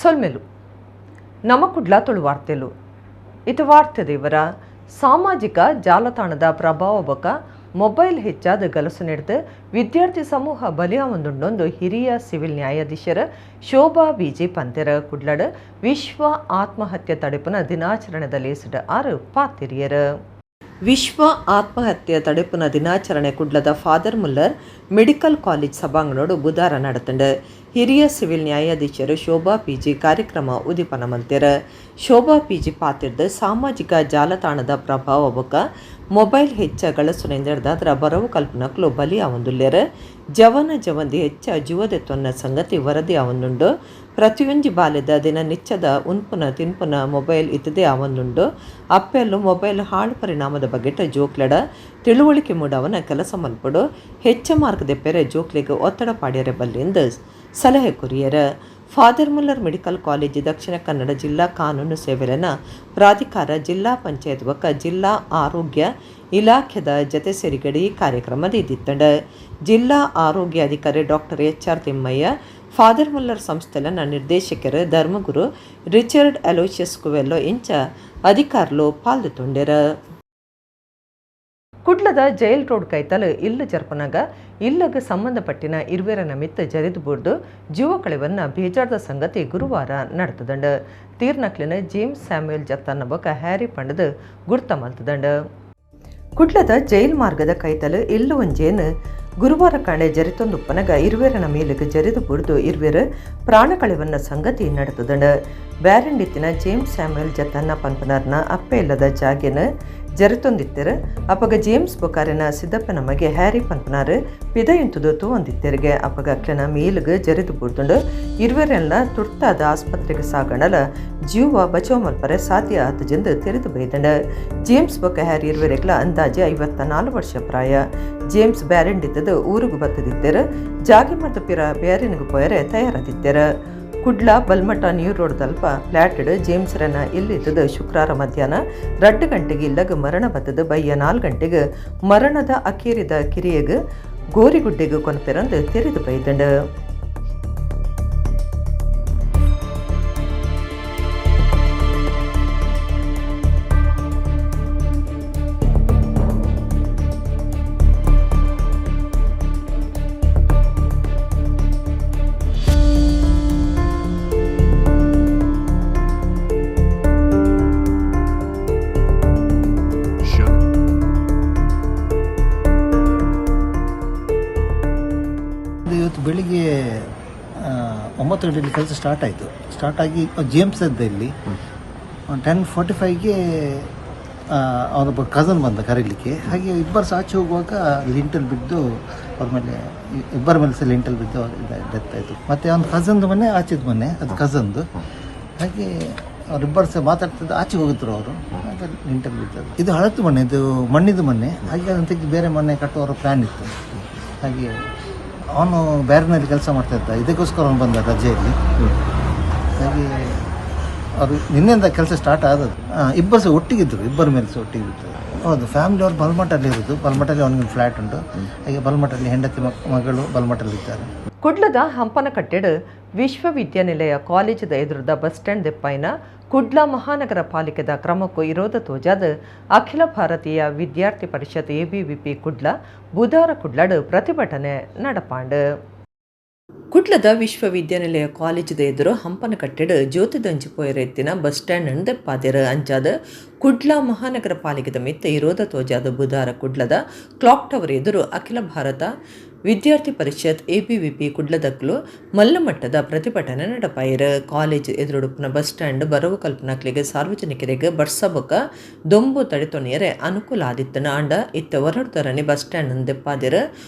ಸೊಲ್ಮೆಲು ನಮ ಕುಡ್ಲ ತುಳು ವಾರ್ತೆಲು. ಇತ ವಾರ್ತೆ ದೇವರ ಸಾಮಾಜಿಕ ಜಾಲತಾಣದ ಪ್ರಭಾವ ಬೊಕ ಮೊಬೈಲ್ ಹೆಚ್ಚಾದ ಗಲಸು ನೆಡ್ದು ವಿದ್ಯಾರ್ಥಿ ಸಮೂಹ ಬಲಿಯಾವೊಂದುಂಡೊಂದು ಹಿರಿಯ ಸಿವಿಲ್ ನ್ಯಾಯಾಧೀಶರ ಶೋಭಾ ಬಿಜಿ ಪಂತೆರ ಕುಡ್ಲಡ್ ವಿಶ್ವ ಆತ್ಮಹತ್ಯೆ ತಡೆಪುನ ದಿನಾಚರಣೆದ ಲೇಸ್ಡ್ ಆರು ಪಾತಿರಿಯರು. ವಿಶ್ವ ಆತ್ಮಹತ್ಯೆ ತಡೆಪುನ ದಿನಾಚರಣೆ ಕುಡ್ಲದ ಫಾದರ್ ಮುಲ್ಲರ್ ಮೆಡಿಕಲ್ ಕಾಲೇಜ್ ಸಭಾಂಗಣೋಡು ಬುಧಾರ ನಡತುಂಡು. ಹಿರಿಯ ಸಿವಿಲ್ ನ್ಯಾಯಾಧೀಶರು ಶೋಭಾ ಪಿಜಿ ಕಾರ್ಯಕ್ರಮ ಉದಿಪನ ಮಲ್ತೆರ್. ಶೋಭಾ ಪಿಜಿ ಪಾತಿರ್ದ್ ಸಾಮಾಜಿಕ ಜಾಲತಾಣದ ಪ್ರಭಾವ ಬೊಕ್ಕ ಮೊಬೈಲ್ ಹೆಚ್ಚ ಗಳಸುನೆಂದೆರ್ದಾದ್ರ ಬರವು ಕಲ್ಪನಕ್ಲು ಬಲಿ ಆವೊಂದುಲ್ಲೆರ್. ಜವನ ಜವಂದಿ ಹೆಚ್ಚ ಜೀವದೆತ್ತೊನ್ನ ಸಂಗತಿ ವರದಿ ಆವೊಂದುಂಡು. ಪ್ರತಿಯೊಂಜಿ ಬಾಲ್ಯದ ದಿನ ನಿಚ್ಚದ ಉನ್ಪುನ ತಿನ್ಪುನ ಮೊಬೈಲ್ ಇತ್ತದೆ ಆವೊಂದುಂಡು. ಅಪ್ಪೆಲ್ಲು ಮೊಬೈಲ್ ಹಾಳು ಪರಿಣಾಮದ ಬಗೆಟ್ ಜೋಕ್ಲೆಡ ತಿಳುವಳಿಕೆ ಮೂಡವನ ಕೆಲಸ ಮಲ್ಪಡು. ಹೆಚ್ಚ ಮಾರ್ಕ್ ದೆಪ್ಪೆರೆ ಜೋಕ್ಲೆಗ್ ಒತ್ತಡ ಪಾಡ್ಯರೆ ಬಲ್ಲಿಂದ್ ಸಲಹೆ ಕೊರಿಯೆರ್. ಫಾದರ್ ಮುಲ್ಲರ್ ಮೆಡಿಕಲ್ ಕಾಲೇಜ್, ದಕ್ಷಿಣ ಕನ್ನಡ ಜಿಲ್ಲಾ ಕಾನೂನು ಸೇವೆಲೆನ ಪ್ರಾಧಿಕಾರ, ಜಿಲ್ಲಾ ಪಂಚಾಯತ್ ಬೊಕ್ಕ ಜಿಲ್ಲಾ ಆರೋಗ್ಯ ಇಲಾಖೆದ ಜತೆ ಸೇರಿಗಡೆ ಈ ಕಾರ್ಯಕ್ರಮ ದೀದಿತ್ತಂಡ್. ಜಿಲ್ಲಾ ಆರೋಗ್ಯ ಅಧಿಕಾರಿ ಡಾಕ್ಟರ್ ಎಚ್ ಆರ್ ತಿಮ್ಮಯ್ಯ, ಫಾದರ್ ಮುಲ್ಲರ್ ಸಂಸ್ಥೆಲನ ನಿರ್ದೇಶಕರು ಧರ್ಮಗುರು ರಿಚರ್ಡ್ ಅಲೋಷಿಯಸ್ ಕುವೆಲ್ಲೋ ಇಂಚ ಅಧಿಕಾರಿಲು ಪಾಲ್ದೆತೊಂಡೆರ್. ಕುಡ್ಲದ ಜೈಲ್ ರೋಡ್ ಕೈತಲ್ ಇಲ್ಲು ಜರ್ಪನಾಗ ಇಲ್ಲಗ್ ಸಂಬಂಧಪಟ್ಟಿನ ಇರ್ವೆರನ ಮಿತ್ತ ಜರಿದು ಬೂರ್ದು ಜೀವ ಕಳೆವನ್ನ ಬೇಜಾರ್ದ ಸಂಗತಿ ಗುರುವಾರ ನಡೆತದಂಡು. ತೀರ್ನಕ್ಲಿನ ಜೇಮ್ಸ್ ಸ್ಯಾಮ್ಯುಯಲ್ ಜತ್ತನ್ನ ಬೊಕ ಹ್ಯಾರಿ ಪಂಡದು ಗುರ್ತ ಮಲ್ತದಂಡು. ಕುಡ್ಲದ ಜೈಲ್ ಮಾರ್ಗದ ಕೈತಲ್ ಇಲ್ಲು ಒಂಜೇನು ಗುರುವಾರ ಕಾಣೆ ಜರಿತೊಂದುಪ್ಪನಗ ಇರ್ವೆರನ ಮೇಲಿಗೆ ಜರಿದು ಬುಡ್ದು ಇರ್ವೆರ್ ಪ್ರಾಣ ಕಳೆವನ್ನ ಸಂಗತಿ ನಡೆತದಂಡು. ಬ್ಯಾರಂಡಿತ್ತಿನ ಜೇಮ್ಸ್ ಸ್ಯಾಮ್ಯುಯಲ್ ಜತ್ತನ್ನ ಪನ್ಪನರ್ನ ಅಪ್ಪೆ ಇಲ್ಲದ ಜಾಗೆನ ಜರಿತೊಂದಿತ್ತೆರ್. ಅಪಗ ಜೇಮ್ಸ್ ಬೊಕಾರಿನ ಸಿದ್ದಪ್ಪನ ಮಗೆ ಹ್ಯಾರಿ ಪನ್ಪನಾರ್ ಪಿದಯುಂತುದು ತೂವೊಂದಿತ್ತೆರ್ಗೆ. ಅಪಗ ಅಕ್ಲೆನ ಮೇಲಿಗೆ ಜರಿದು ಬುಡ್ದುಂಡು. ಇರ್ವೆರೆಲ್ಲ ತುರ್ತಾದ ಆಸ್ಪತ್ರೆಗೆ ಸಾಗಣಲ ಜೀವ ಬಚಾವ್ ಮಲ್ಪರೆ ಸಾಧ್ಯ ಆತಜೆಂದು ತೆರೆದು ಬೈದಂಡು. ಜೇಮ್ಸ್ ಬೊಕ ಹ್ಯಾರಿ ಇರ್ವೆರೆಗ್ಲ ಅಂದಾಜೆ 54 ವರ್ಷ ಪ್ರಾಯ. ಜೇಮ್ಸ್ ಬ್ಯಾರೆಂಡಿತ್ತದು ಊರುಗು ಬತ್ತದಿತ್ತೆರ್. ಜಾಗೆ ಮರ್ದ ಪಿರ ಬ್ಯಾರೆನಿಗೆ ಪೋಯರೆ ತಯಾರಾದಿತ್ತೆರ್. ಕುಡ್ಲ ಬಲ್ಮಠ ನ್ಯೂ ರೋಡ್ ತಲ್ಪ ಫ್ಲಾಟ್ಡ್ ಜೇಮ್ಸ್ ರನ ಇಲ್ಲಿದ್ದದು. ಶುಕ್ರವಾರ ಮಧ್ಯಾಹ್ನ 2 ಗಂಟೆಗೆ ಇಲ್ಲಗ ಮರಣ ಬತ್ತದು. ಬಯ್ಯ 4 ಗಂಟೆಗೆ ಮರಣದ ಅಕೇರಿದ ಕಿರಿಯಗ್ ಗೋರಿಗುಡ್ಡೆಗೆ ಕೊನಪೆರಂದು ತೆರೆದು ಬೈದಂಡು. ಇವತ್ತು ಬೆಳಿಗ್ಗೆ 9 ಗಂಟೆಯಲ್ಲಿ ಕೆಲಸ ಸ್ಟಾರ್ಟ್ ಆಯಿತು. ಸ್ಟಾರ್ಟ್ ಆಗಿ ಜೇಮ್ಸ್ ಇದ್ದ ಇಲ್ಲಿ 10:45ಗೆ ಅವನೊಬ್ಬ ಕಸನ್ ಬಂದ ಕರೀಲಿಕ್ಕೆ. ಹಾಗೆ ಇಬ್ಬರು ಸಹ ಆಚೆ ಹೋಗುವಾಗ ಲಿಂಟಲ್ ಬಿದ್ದು ಅವ್ರ ಮೇಲೆ, ಇಬ್ಬರ ಮೇಲೆ ಸಹ ಲಿಂಟಲ್ ಬಿದ್ದು ಡೆತ್ ಆಯಿತು. ಮತ್ತು ಅವನ ಕಸನ್ದು ಮನೆ ಆಚೆದು ಮನೆ, ಅದು ಕಸನ್ದು. ಹಾಗೆ ಅವರಿಬ್ಬರು ಸಹ ಮಾತಾಡ್ತಿದ್ದು ಆಚೆ ಹೋಗಿದ್ರು ಅವರು, ಹಾಗೆ ಲಿಂಟಲ್ ಬಿದ್ದದ್ದು. ಇದು ಹಳತು ಮನೆ, ಇದು ಮಣ್ಣಿದು ಮನೆ. ಹಾಗೆ ಅದನ್ನು ತೆಗೆದು ಬೇರೆ ಮನೆ ಕಟ್ಟುವವರ ಪ್ಲ್ಯಾನ್ ಇತ್ತು. ಹಾಗೆ ಅವನು ಬ್ಯಾರಿನಲ್ಲಿ ಕೆಲಸ ಮಾಡ್ತಾ ಇದ್ದ, ಇದಕ್ಕೋಸ್ಕರ ಅವನು ಬಂದ ರಜೆಯಲ್ಲಿ. ಹಾಗೆ ಅವರು ನಿನ್ನೆಯಿಂದ ಕೆಲಸ ಸ್ಟಾರ್ಟ್ ಆದದ್ದು. ಇಬ್ಬರು ಸಹ ಒಟ್ಟಿಗಿದ್ದರು, ಇಬ್ಬರ ಮೇಲೆ ಸಹ ಒಟ್ಟಿಗೆ ಇದ್ದರು. ಹೌದು, ಫ್ಯಾಮಿಲಿ ಅವರು ಬಲ್ಮಠಲ್ಲಿ ಇರೋದು. ಬಲ್ಮಠಲ್ಲಿ ಅವನಿಗೆ ಫ್ಲ್ಯಾಟ್ ಉಂಟು. ಹಾಗೆ ಬಲ್ಮಠಲ್ಲಿ ಹೆಂಡತಿ ಮಗಳು ಬಲ್ಮಠಲ್ಲಿ ಇದ್ದಾರೆ. ಕುಡ್ಲದ ಹಂಪನಕಟ್ಟೆಡ್ ವಿಶ್ವವಿದ್ಯಾನಿಲಯ ಕಾಲೇಜದ ಎದುರುದ ಬಸ್ ಸ್ಟ್ಯಾಂಡ್ ದೆಪ್ಪಾಯಿನ ಕುಡ್ಲ ಮಹಾನಗರ ಪಾಲಿಕೆದ ಕ್ರಮಕ್ಕೂ ವಿರೋಧ ತೋಜಾದ ಅಖಿಲ ಭಾರತೀಯ ವಿದ್ಯಾರ್ಥಿ ಪರಿಷತ್ ಎಬಿವಿಪಿ ಕುಡ್ಲ ಬುಧಾರ ಕುಡ್ಲಡ್ ಪ್ರತಿಭಟನೆ ನಡಪಾಂಡ್. ಕುಡ್ಲದ ವಿಶ್ವವಿದ್ಯಾನಿಲಯ ಕಾಲೇಜದ ಎದುರು ಹಂಪನಕಟ್ಟೆಡ್ ಜ್ಯೋತಿದಂಚಿ ಪೋಯರೆತ್ತಿನ ಬಸ್ ಸ್ಟ್ಯಾಂಡ್ ದೆಪ್ಪಾದೆರ್. ಅಂಚಾದ ಕುಡ್ಲ ಮಹಾನಗರ ಪಾಲಿಕೆದ ಮಿತ್ತ ವಿರೋಧ ತೋಜಾದ ಬುಧಾರ ಕುಡ್ಲದ ಕ್ಲಾಕ್ ಟವರ್ ಎದುರು ಅಖಿಲ ಭಾರತ ವಿದ್ಯಾರ್ಥಿ ಪರಿಷತ್ ಎಬಿವಿಪಿ ಕುಡ್ಲದಕ್ಲು ಮಲ್ಲಮಟ್ಟದ ಪ್ರತಿಭಟನೆ ನಡಪಾಯಿರು. ಕಾಲೇಜ್ ಎದುರುಡುಪ್ಪುನ ಬಸ್ ಸ್ಟ್ಯಾಂಡ್ ಬರವು ಕಲ್ಪನಾಕ್ಲಿಗೆ ಸಾರ್ವಜನಿಕರಿಗೆ ಬರ್ಸ ಬೊಕ್ಕ ದೊಂಬು ತಡೆತೊನಿಯರೆ ಅನುಕೂಲ ಆದಿತ್ತನ. ಆಂಡ ಇತ್ತ ಹೊರಡ್ದರನಿ ಬಸ್ ಸ್ಟ್ಯಾಂಡ್ ದೆಪ್ಪಾದಿರು.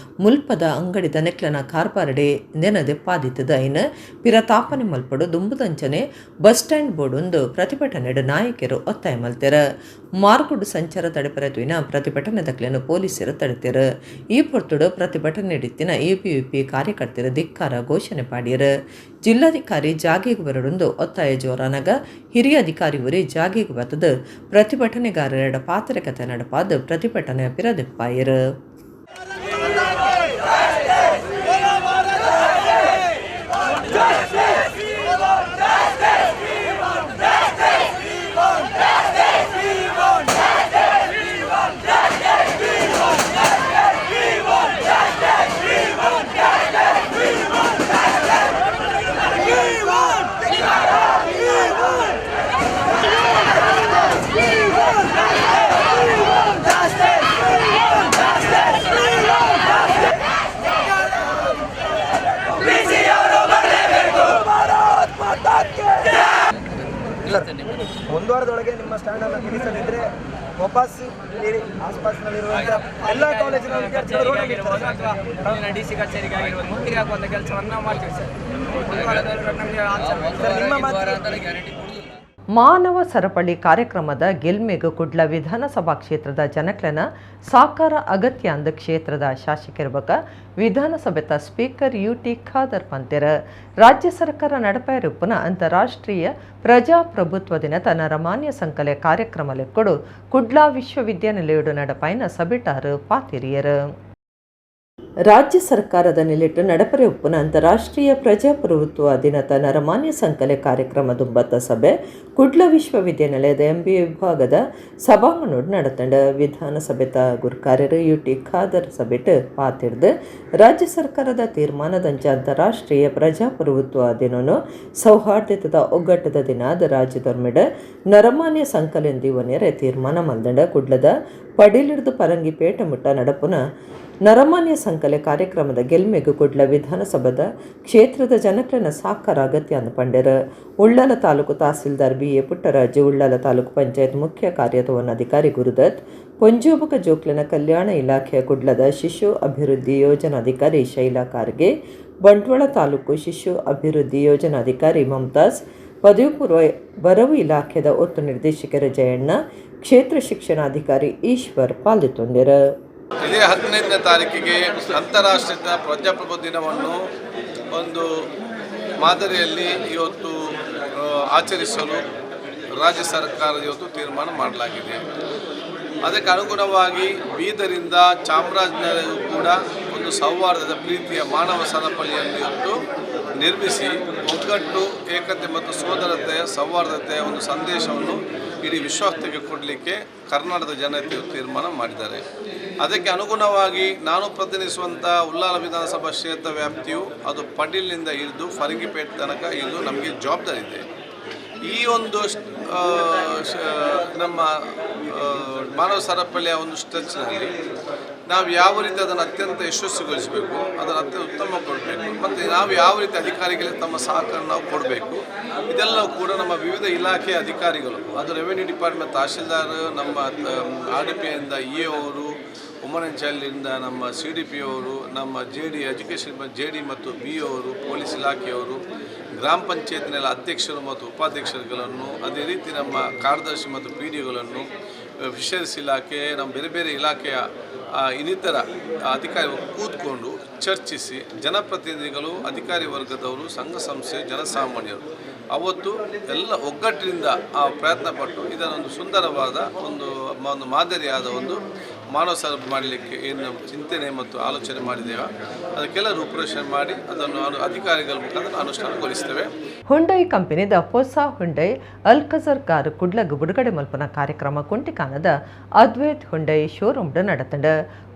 ಮುಲ್ಪದ ಅಂಗಡಿ ದನೆಕ್ಲನ ಕಾರ್ಬಾರಡೆ ಇಂದೆನ ದೆಪ್ಪಾದಿತ್ತದ. ಐನ ಪಿರ ತಾಪನೆ ಮಲ್ಪಡು, ದುಂಬುದಂಚನೆ ಬಸ್ ಸ್ಟ್ಯಾಂಡ್ ಬೋರ್ಡ್ ಪ್ರತಿಭಟನೆಡ್ ನಾಯಕರು ಒತ್ತಾಯ ಮಲ್ತೆರ್. ಮಾರ್ಗುಡ್ ಸಂಚಾರ ತಡೆಪರೆ ತುಯಿನ ಪ್ರತಿಭಟನೆ ದಕ್ಲೆನ್ ಪೊಲೀಸರು ತಡೆತೆರ್. ಈ ಪೊರ್ತುಡು ಪ್ರತಿಭಟನೆ ಇತ್ತಿನ ಎಬಿವಿಪಿ ಕಾರ್ಯಕರ್ತರ ಧಿಕ್ಕಾರ ಘೋಷಣೆ ಪಾಡಿಯರು. ಜಿಲ್ಲಾಧಿಕಾರಿ ಜಾಗೆಗೆ ಬರಡೊಂದು ಒತ್ತಾಯ ಜೋರಾನಗ ಹಿರಿಯ ಅಧಿಕಾರಿ ಒರಿ ಜಾಗೆಗೆ ಬತ್ತದು ಪ್ರತಿಭಟನೆಗಾರರ ಪಾತ್ರಕತೆ ನಡಪಾದ ಪ್ರತಿಭಟನೆ ಪಿರದೆಪ್ಪಾಯರು. ತಿಳಿಸ್ತೇನೆ ನಿಮಗೆ. ಒಂದು ವಾರದೊಳಗೆ ನಿಮ್ಮ ಸ್ಟ್ಯಾಂಡ್ ಅನ್ನು ತಿಳಿಸದಿದ್ರೆ ವಾಪಸ್ ಇಲ್ಲಿ ಆಸ್ಪಾಸ್ನಲ್ಲಿರುವಂತಹ ಎಲ್ಲ ಕಾಲೇಜಿನ ವಿದ್ಯಾರ್ಥಿಗಳು ರೋಡಲ್ಲಿ ಆಗಿರ್ಬೋದು ಇರ್ತಾರೆ. ಅಥವಾ ಇಲ್ಲಿನ ಡಿ ಸಿ ಕಚೇರಿಗೆ ಆಗಿರ್ಬೋದು, ಮುತ್ತಿಗೆ ಹಾಕುವಂಥ ಕೆಲಸವನ್ನು ನಾವು ಮಾಡ್ತೀವಿ ಸರ್. ಒಂದು ವಾರದೊಳಗೆ ನಮಗೆ ಆನ್ಸರ್ ಬೇಕು. ಸರ್, ನಿಮ್ಮ ಮಾತಿಗೆ ಗ್ಯಾರಂಟಿ ಕೊಡುವುದಿಲ್ಲ. ಮಾನವ ಸರಪಳಿ ಕಾರ್ಯಕ್ರಮದ ಗೆಲ್ಮೆಗು ಕುಡ್ಲ ವಿಧಾನಸಭಾ ಕ್ಷೇತ್ರದ ಜನಕ್ಲೆನ ಸಾಕಾರ ಅಗತ್ಯ ಅಂದ ಕ್ಷೇತ್ರದ ಶಾಸಕಿರ್ಬಕ ವಿಧಾನಸಭೆತ ಸ್ಪೀಕರ್ ಯು.ಟಿ. ಖಾದರ್ ಪಂತೆರ. ರಾಜ್ಯ ಸರ್ಕಾರ ನಡಪಾಯಿರುಪ್ಪುನ ಅಂತಾರಾಷ್ಟ್ರೀಯ ಪ್ರಜಾಪ್ರಭುತ್ವ ದಿನತ ನರಮಾನ್ಯ ಸಂಕಲೆ ಕಾರ್ಯಕ್ರಮ ಲೆಕ್ಕಡು ಕುಡ್ಲ ವಿಶ್ವವಿದ್ಯಾನಿಲಯಡು ನಡಪಾಯಿನ ಸಬಿಟಾರು ಪಾತಿರಿಯರು. ರಾಜ್ಯ ಸರ್ಕಾರದ ನಿಲೆಟ್ಟು ನಡಪರೆ ಉಪ್ಪುನ ಅಂತಾರಾಷ್ಟ್ರೀಯ ಪ್ರಜಾಪ್ರಭುತ್ವ ದಿನತ ನರಮಾನ್ಯ ಸಂಕಲೆ ಕಾರ್ಯಕ್ರಮ ದುಂಬತ್ತ ಸಭೆ ಕುಡ್ಲ ವಿಶ್ವವಿದ್ಯಾನಿಲಯದ ಎಂಬಿಎ ವಿಭಾಗದ ಸಭಾಂಗಣೋಡು ನಡತಂಡ. ವಿಧಾನಸಭೆತ ಗುರ್ಕಾರ್ಯರು ಯು.ಟಿ. ಖಾದರ್ ಸಭೆಟ್ ಪಾತಿರ್ದು, ರಾಜ್ಯ ಸರ್ಕಾರದ ತೀರ್ಮಾನದಂಚ ಅಂತಾರಾಷ್ಟ್ರೀಯ ಪ್ರಜಾಪ್ರಭುತ್ವ ದಿನನು ಸೌಹಾರ್ದತೆದ ಒಗ್ಗಟ್ಟದ ದಿನ ಆದ್ ರಾಜ್ಯದೊರ್ಮೆಡ್ ನರಮಾನ್ಯ ಸಂಕಲೆಂದಿವನೆರೆ ತೀರ್ಮಾನ ಮಲ್ದಂಡ. ಕುಡ್ಲದ ಪಡೀಲಿಡ್ದು ಪರಂಗಿಪೇಟೆ ಮುಟ್ಟ ನಡಪುನ ನರಮಾನ್ಯ ಸಂಕಲೆ ಕಾರ್ಯಕ್ರಮದ ಗೆಲ್ಮೆಗು ಕುಡ್ಲ ವಿಧಾನಸಭಾದ ಕ್ಷೇತ್ರದ ಜನಕ್ಲೆನ ಸಾಕಾರ ಅಗತ್ಯ ಅಂದ್ ಪಂಡೆರ್. ಉಳ್ಳಾಲ ತಾಲೂಕು ತಹಸೀಲ್ದಾರ್ ಬಿ.ಎ. ಪುಟ್ಟರಾಜು, ಉಳ್ಳಾಲ ತಾಲೂಕು ಪಂಚಾಯತ್ ಮುಖ್ಯ ಕಾರ್ಯನಿರ್ವಹಣಾಧಿಕಾರಿ ಗುರುದತ್, ಪೊಂಜೋಬಕ ಜೋಕ್ಲೆನ ಕಲ್ಯಾಣ ಇಲಾಖೆಯ ಕುಡ್ಲದ ಶಿಶು ಅಭಿವೃದ್ಧಿ ಯೋಜನಾಧಿಕಾರಿ ಶೈಲಾ ಕಾರ್ಗೆ, ಬಂಟ್ವಾಳ ತಾಲೂಕು ಶಿಶು ಅಭಿವೃದ್ಧಿ ಯೋಜನಾಧಿಕಾರಿ ಮಮತಾಜ್, ಪದವಿ ಪೂರ್ವ ಬರವು ಇಲಾಖೆದ ಒತ್ತು ನಿರ್ದೇಶಕರ ಜಯಣ್ಣ, ಕ್ಷೇತ್ರ ಶಿಕ್ಷಣಾಧಿಕಾರಿ ಈಶ್ವರ್ ಪಾಲ್ಗೊಂಡಿರು. ಇದೇ 15ನೇ ತಾರೀಕಿಗೆ ಅಂತಾರಾಷ್ಟ್ರೀಯ ಪ್ರಜಾಪ್ರಭುತ್ವ ದಿನವನ್ನು ಒಂದು ಮಾದರಿಯಲ್ಲಿ ಇವತ್ತು ಆಚರಿಸಲು ರಾಜ್ಯ ಸರ್ಕಾರ ಇವತ್ತು ತೀರ್ಮಾನ ಮಾಡಲಾಗಿದೆ. ಅದಕ್ಕೆ ಅನುಗುಣವಾಗಿ ಬೀದರಿಂದ ಚಾಮರಾಜನಗರವರೆಗೂ ಕೂಡ ಒಂದು ಸೌಹಾರ್ದದ ಪ್ರೀತಿಯ ಮಾನವ ಸರಪಳಿಯನ್ನು ಇವತ್ತು ನಿರ್ಮಿಸಿ, ಒಗ್ಗಟ್ಟು, ಏಕತೆ ಮತ್ತು ಸೋದರತೆಯ ಸೌಹಾರ್ದತೆಯ ಒಂದು ಸಂದೇಶವನ್ನು ಇಡೀ ವಿಶ್ವಕ್ಕೆ ಕೊಡಲಿಕ್ಕೆ ಕರ್ನಾಟಕದ ಜನತೆಯು ತೀರ್ಮಾನ ಮಾಡಿದ್ದಾರೆ. ಅದಕ್ಕೆ ಅನುಗುಣವಾಗಿ ನಾನು ಪ್ರತಿನಿಧಿಸುವಂಥ ಉಳ್ಳಾಲ ವಿಧಾನಸಭಾ ಕ್ಷೇತ್ರ ವ್ಯಾಪ್ತಿಯು ಅದು ಪಡೀಲ್ನಿಂದ ಹಿಡಿದು ಫರಂಗಿಪೇಟೆ ತನಕ ಇದು ನಮಗೆ ಜವಾಬ್ದಾರಿ ಇದೆ. ಈ ಒಂದು ನಮ್ಮ ಮಾನವ ಸರಪಳಿಯ ಒಂದು ಸ್ಟ್ರೆಚ್ನಲ್ಲಿ ನಾವು ಯಾವ ರೀತಿ ಅದನ್ನು ಅತ್ಯಂತ ಯಶಸ್ವಿಗೊಳಿಸಬೇಕು, ಅದನ್ನು ಅತ್ಯಂತ ಉತ್ತಮ ಕೊಡಬೇಕು ಮತ್ತು ನಾವು ಯಾವ ರೀತಿ ಅಧಿಕಾರಿಗಳಿಗೆ ತಮ್ಮ ಸಹಕಾರ ನಾವು ಕೊಡಬೇಕು, ಇದೆಲ್ಲವೂ ಕೂಡ ನಮ್ಮ ವಿವಿಧ ಇಲಾಖೆಯ ಅಧಿಕಾರಿಗಳು, ಅದು ರೆವೆನ್ಯೂ ಡಿಪಾರ್ಟ್ಮೆಂಟ್ ತಹಶೀಲ್ದಾರ್, ನಮ್ಮ ಆರ್.ಡಿ.ಪಿ.ಇಂದ ಇ ಅವರು, ವುಮನ್ ಆ್ಯಂಡ್ ಚೈಲ್ಡಿಂದ ನಮ್ಮ ಸಿ.ಡಿ.ಪಿ ಅವರು, ನಮ್ಮ ಜೆ.ಡಿ ಎಜುಕೇಷನ್ ಜೆ.ಡಿ ಮತ್ತು ಬಿ ಅವರು, ಪೊಲೀಸ್ ಇಲಾಖೆಯವರು, ಗ್ರಾಮ ಪಂಚಾಯತ್ನೆಲ್ಲ ಅಧ್ಯಕ್ಷರು ಮತ್ತು ಉಪಾಧ್ಯಕ್ಷರುಗಳನ್ನು, ಅದೇ ರೀತಿ ನಮ್ಮ ಕಾರ್ಯದರ್ಶಿ ಮತ್ತು ಪಿ.ಡಿ.ಗಳನ್ನು, ಫಿಶರೀಸ್ ಇಲಾಖೆ, ನಮ್ಮ ಬೇರೆ ಬೇರೆ ಇಲಾಖೆಯ ಇನ್ನಿತರ ಅಧಿಕಾರಿ ಕೂತ್ಕೊಂಡು ಚರ್ಚಿಸಿ, ಜನಪ್ರತಿನಿಧಿಗಳು, ಅಧಿಕಾರಿ ವರ್ಗದವರು, ಸಂಘ ಸಂಸ್ಥೆ, ಜನಸಾಮಾನ್ಯರು ಅವತ್ತು ಎಲ್ಲ ಒಗ್ಗಟ್ಟಿನಿಂದ ಆ ಪ್ರಯತ್ನ ಪಟ್ಟು ಇದನ್ನೊಂದು ಸುಂದರವಾದ ಒಂದು ಒಂದು ಮಾದರಿಯಾದ ಒಂದು ಮಾನವ ಸರಪಳಿ ಮಾಡಲಿಕ್ಕೆ ಏನು ಚಿಂತನೆ ಮತ್ತು ಆಲೋಚನೆ ಮಾಡಿದ್ದೇವೆ, ಅದಕ್ಕೆಲ್ಲ ರೂಪುರೇಷೆ ಮಾಡಿ ಅದನ್ನು ಅಧಿಕಾರಿಗಳ ಮುಖಾಂತರ ಅನುಷ್ಠಾನಗೊಳಿಸ್ತೇವೆ. ಹುಂಡೈ ಕಂಪನಿದ ಹೊಸ ಹುಂಡೈ ಅಲ್ಕಜರ್ ಕಾರ್ ಕುಡ್ಲಗ್ ಬುಡುಗಡೆ ಮಲ್ಪನ ಕಾರ್ಯಕ್ರಮ ಕುಂಟಿಕಾನದ ಅದ್ವೈತ್ ಹುಂಡೈ ಶೋರೂಮ್ ನಡತಂಡ.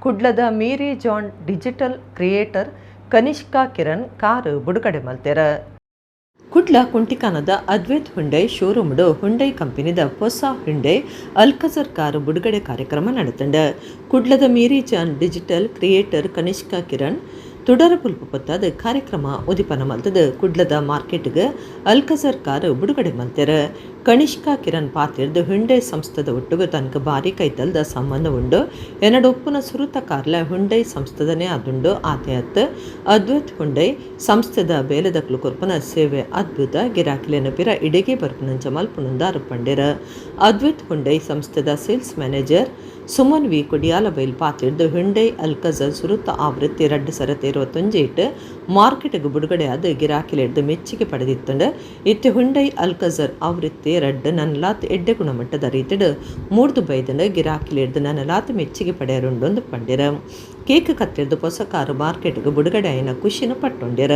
ಕುಡ್ಲದ Mary John digital creator Kanishka Kiran car ಬುಡುಗಡೆ ಮಲ್ತೆರ. ಕುಡ್ಲ ಕುಂಟಿಕಾನದ ಅದ್ವೈತ್ ಹುಂಡೈ ಶೋರೂಮ್ಡು ಹುಂಡೈ ಕಂಪನಿದ ಹೊಸ ಹುಂಡೈ ಅಲ್ಕಜರ್ ಕಾರ್ ಬುಡುಗಡೆ ಕಾರ್ಯಕ್ರಮ ನಡತಂಡ. ಕುಡ್ಲದ Mary John digital creator Kanishka Kiran ತುಡರ ಪುಲ್ಪು ಪತ್ತಾದ ಕಾರ್ಯಕ್ರಮ ಉದಿಪನ ಮಲ್ತದ ಕುಡ್ಲದ ಮಾರ್ಕೆಟ್ಗೆ ಅಲ್ಕಜರ್ ಕಾರ್ ಬಿಡುಗಡೆ ಮಲ್ತೆರ. ಕನಿಷ್ಕಾ ಕಿರಣ್ ಪಾತಿರ್ದು, ಹುಂಡೈ ಸಂಸ್ಥೆದ ಒಟ್ಟುಗು ತನಕ ಬಾರಿ ಕೈತಲ್ದ ಸಂಬಂಧ ಉಂಡು. ಎನ್ನಡ ಉಪ್ಪುನ ಸುರುತ ಕಾರ್ಲ ಹುಂಡೈ ಸಂಸ್ಥೆದನೇ ಅದುಂಡು. ಆತೆ ಅತ್, ಅದ್ವೈತ್ ಹುಂಡೈ ಸಂಸ್ಥೆದ ಬೇಲೆದಕ್ಲು ಕೊರ್ಪನ ಸೇವೆ ಅದ್ಭುತ. ಗಿರಾಕಿಲೆನ ಪಿರ ಇಡೆಗೆ ಬರ್ಪುನಂಚ ಮಲ್ಪುನಂದಾರು ಪಂಡೆರ. ಅದ್ವೈತ್ ಹುಂಡೈ ಸಂಸ್ಥೆದ sales manager Suman V Kodialbail ಪಾತಿರ್ದು, ಹುಂಡೈ ಅಲ್ಕಜರ್ ಸುರುತ ಆವೃತ್ತಿ 2021ಟ್ ಮಾರ್ಕೆಟ್ಗೆ ಬಿಡುಗಡೆ ಆದ ಗಿರಾಕಿಲೆಡ್ದು ಮೆಚ್ಚುಗೆ ಪಡೆದಿತ್ತಂಡು. ಇತ್ತೆ ಹುಂಡೈ ಅಲ್ಕಜರ್ ಆವೃತ್ತಿ 2 ನನಲಾತ್ ಎಡ್ಡೆ ಗುಣಮಟ್ಟದ ರೀತಿಡ್ ಮೂಡ್ದು ಬೈದಂಡು. ಗಿರಾಕಿಲೆಡ್ದು ನನಲಾತ್ ಮೆಚ್ಚುಗೆ ಪಡೆಯರುಂಡು ಪಂಡಿರ. ಕೇಕ್ ಕತ್ತಿರ್ದು ಹೊಸ ಕಾರು ಮಾರ್ಕೆಟ್ಗೆ ಬಿಡುಗಡೆ ಆಯಿನ ಖುಷಿನ ಪಟ್ಟೊಂಡಿರ.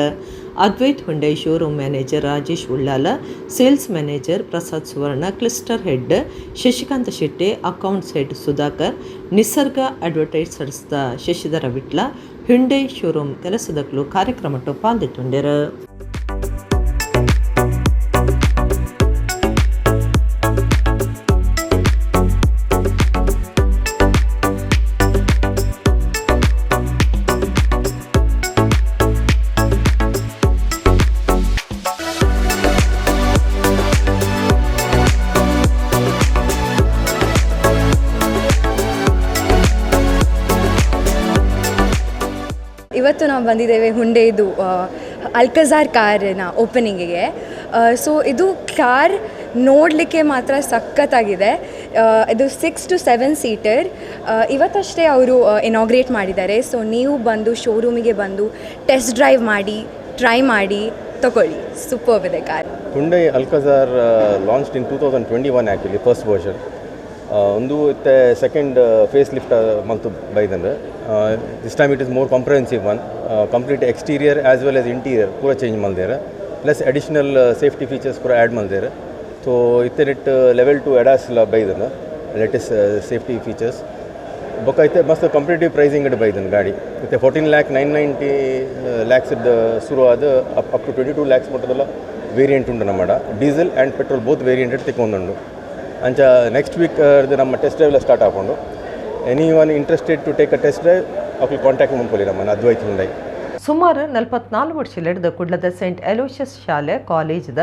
Advaith Hyundai showroom manager Rajesh Ullal, sales manager Prasad Suvarna, cluster head Shashikanta Shetty, accounts head Sudhakar, Nisarga ಅಡ್ವರ್ಟೈಸರ್ಸ್ದ ಶಶಿಧರ ವಿಟ್ಲ, ಹುಂಡೈ ಶೋರೂಮ್ ಕೆಲಸದಕ್ಲು ಕಾರ್ಯಕ್ರಮಟ್ಟು ಪಾಲ್ದಿತ್ತುಂಡಿರು. ಇವತ್ತು ನಾವು ಬಂದಿದ್ದೇವೆ ಹುಂಡೈದು ಅಲ್ಕಜಾರ್ ಕಾರಿನ ಓಪನಿಂಗಿಗೆ. ಸೊ ಇದು ಕಾರ್ ನೋಡಲಿಕ್ಕೆ ಮಾತ್ರ ಸಖತ್ತಾಗಿದೆ. ಇದು 6 to 7 seater. ಇವತ್ತಷ್ಟೇ ಅವರು ಇನಾಗ್ರೇಟ್ ಮಾಡಿದ್ದಾರೆ. ಸೊ ನೀವು ಬಂದು ಶೋರೂಮಿಗೆ ಬಂದು ಟೆಸ್ಟ್ ಡ್ರೈವ್ ಮಾಡಿ, ಟ್ರೈ ಮಾಡಿ, ತಗೊಳ್ಳಿ. ಸೂಪರ್ಬ್ ಇದೆ car. Hyundai Alcazar launched in 2021 actually, first version. ಒಂದು ಇತ್ತೆ second face lift ಮಂತು ಬೈದಂದ್ರೆ this time it is more comprehensive one. Complete exterior as well as interior ಪೂರ ಚೇಂಜ್ ಮಲ್ದೇರ್, plus additional safety features ಪೂರ add ಮಲ್ದೇರ್. So ಇತ್ತೆ ನೆಟ್ level 2 ADAS ಬೈದನ್, latest safety features. ಬೊಕ್ಕ ಇತ್ತೆ ಮಸ್ತ್ competitive pricing it ಬೈದನ್ ಗಾಡಿ. ಇತ್ತೆ 14,990 lakhs ಶುರು ಆದ up to 22 lakhs ಮಟ್ಟದಲ್ಲ variant ಉಂಟು ನಮ್ಮಡ. Diesel and petrol both variant ತಿಕ್ಕೊಂದುಂಡು. ಅಂಚ ನೆಕ್ಸ್ಟ್ ವೀಕ್ ನಮ್ಮ test drive start ಹಾಕೊಂಡು anyone interested to take a test drive ಅಕ್ಲು contact ಮಾಡ್ಕೊಳ್ಳಿ ನಮ್ಮನ್ನು ಅದ್ವೈತ್ ಹುಂಡೈ. ಸುಮಾರು 44 ವರ್ಷಲೆಡ್ದು ಕುಡ್ಲದ ಸೆಂಟ್ ಅಲೋಷಿಯಸ್ ಶಾಲೆ ಕಾಲೇಜ್ದ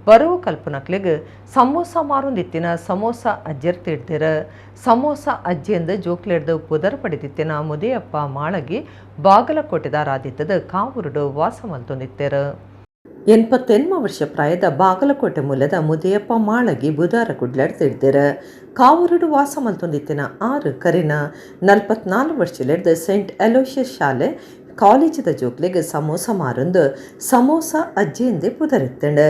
ಬರವು ಕಲ್ಪನಕ್ಲಿಗ್ ಸಮೋಸ ಮಾರೊಂದಿತ್ತಿನ ಸಮೋಸ ಅಜ್ಜರ್ ತಿಡ್ದಿರ. ಸಮೋಸ ಅಜ್ಜಿಯಿಂದ ಜೋಕ್ಲೆಡ್ದು ಪುದರ್ ಪಡೆದಿತ್ತಿನ ಮುದಿಯಪ್ಪ ಮಾಳಗಿ ಬಾಗಲಕೋಟೆದಾರಾದಿತ್ತದ ಕಾವೂರುಡು ವಾಸ ಮಲ್ತೊಂದಿತ್ತೆರು. 88 ವರ್ಷ ಪ್ರಾಯದ ಬಾಗಲಕೋಟೆ ಮೂಲದ ಮುದಿಯಪ್ಪ ಮಾಳಗಿ ಬುಧಾರ ಕುಡ್ಲಡ್ ತಿಡ್ದಿರ. ಕಾವೂರುಡು ವಾಸ ಮಲ್ತೊಂದಿತ್ತಿನ 6 ಕರಿನ 44 ವರ್ಷಲೆಡ್ದು ಸೆಂಟ್ ಅಲೋಷಿಯಸ್ ಶಾಲೆ ಕಾಲೇಜಿದ ಜೋಕ್ಲೆಗ್ ಸಮೋಸ ಮಾರೊಂದು ಸಮೋಸ ಅಜ್ಜಿಯಿಂದೆ ಪುದರಿತ್ತಂಡು.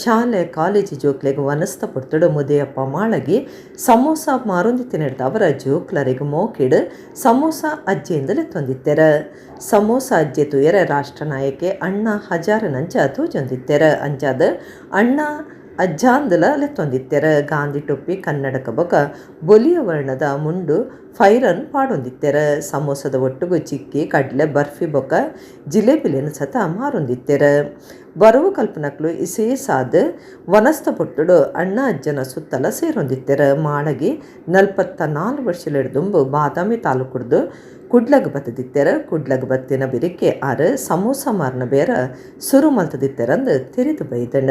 ಶಾಲೆ ಕಾಲೇಜು ಜೋಕ್ಲೆಗ್ ವನಸ್ತ ಪುರ್ತುಡು ಮುದಿಯಪ್ಪ ಮಾಳಗಿ ಸಮೋಸ ಮಾರೊಂದಿತ್ತಿನಡ್ದು ಅವರ ಜೋಕ್ಲರಿಗೆ ಮೋಕಿಡು ಸಮೋಸ ಅಜ್ಜಿಯಿಂದಲೇ ತೊಂದಿತ್ತೆರ. ಸಮೋಸ ಅಜ್ಜಿ ತುಯರ ರಾಷ್ಟ್ರನಾಯಕೆ ಅಣ್ಣ ಹಜಾರನಂಚ ತೂಜೊಂದಿತ್ತೆರ. ಅಂಚಾದ ಅಣ್ಣ ಅಜ್ಜಾಂದಲ ಲೆತ್ತೊಂದಿತ್ತೆರ. ಗಾಂಧಿ ಟೊಪ್ಪಿ ಕನ್ನಡಕ ಬೊಕ ಬೊಲಿಯ ವರ್ಣದ ಮುಂಡು ಫೈರನ್ ಪಾಡೊಂದಿತ್ತೆರ. ಸಮೋಸದ ಒಟ್ಟುಗು ಚಿಕ್ಕಿ ಕಡ್ಲೆ ಬರ್ಫಿ ಬೊಕ ಜಿಲೇಬಿಲಿನ ಸತ ಮಾರೊಂದಿತ್ತೆರ. ಬರವು ಕಲ್ಪನಕ್ಲು ಇಸೇಸಾದ ವನಸ್ತ ಪೊಟ್ಟುಡು ಅಣ್ಣ ಅಜ್ಜನ ಸುತ್ತಲ ಸೇರೊಂದಿತ್ತೆರ. ಮಾಳಗಿ 44 ವರ್ಷಲೆಡ್ದುಂಬು ಬಾದಾಮಿ ತಾಲೂಕುಡ್ದು ಕುಡ್ಲಗ್ ಬತ್ತದಿತ್ತೆರ. ಕುಡ್ಲಗ್ ಬತ್ತಿನ ಬಿರಿಕೆ ಆರು ಸಮೋಸ ಮಾರನ ಬೇರ ಸುರು ಮಲ್ತದಿತ್ತೆರಂದು ತೆರೆದು ಬೈದಣ.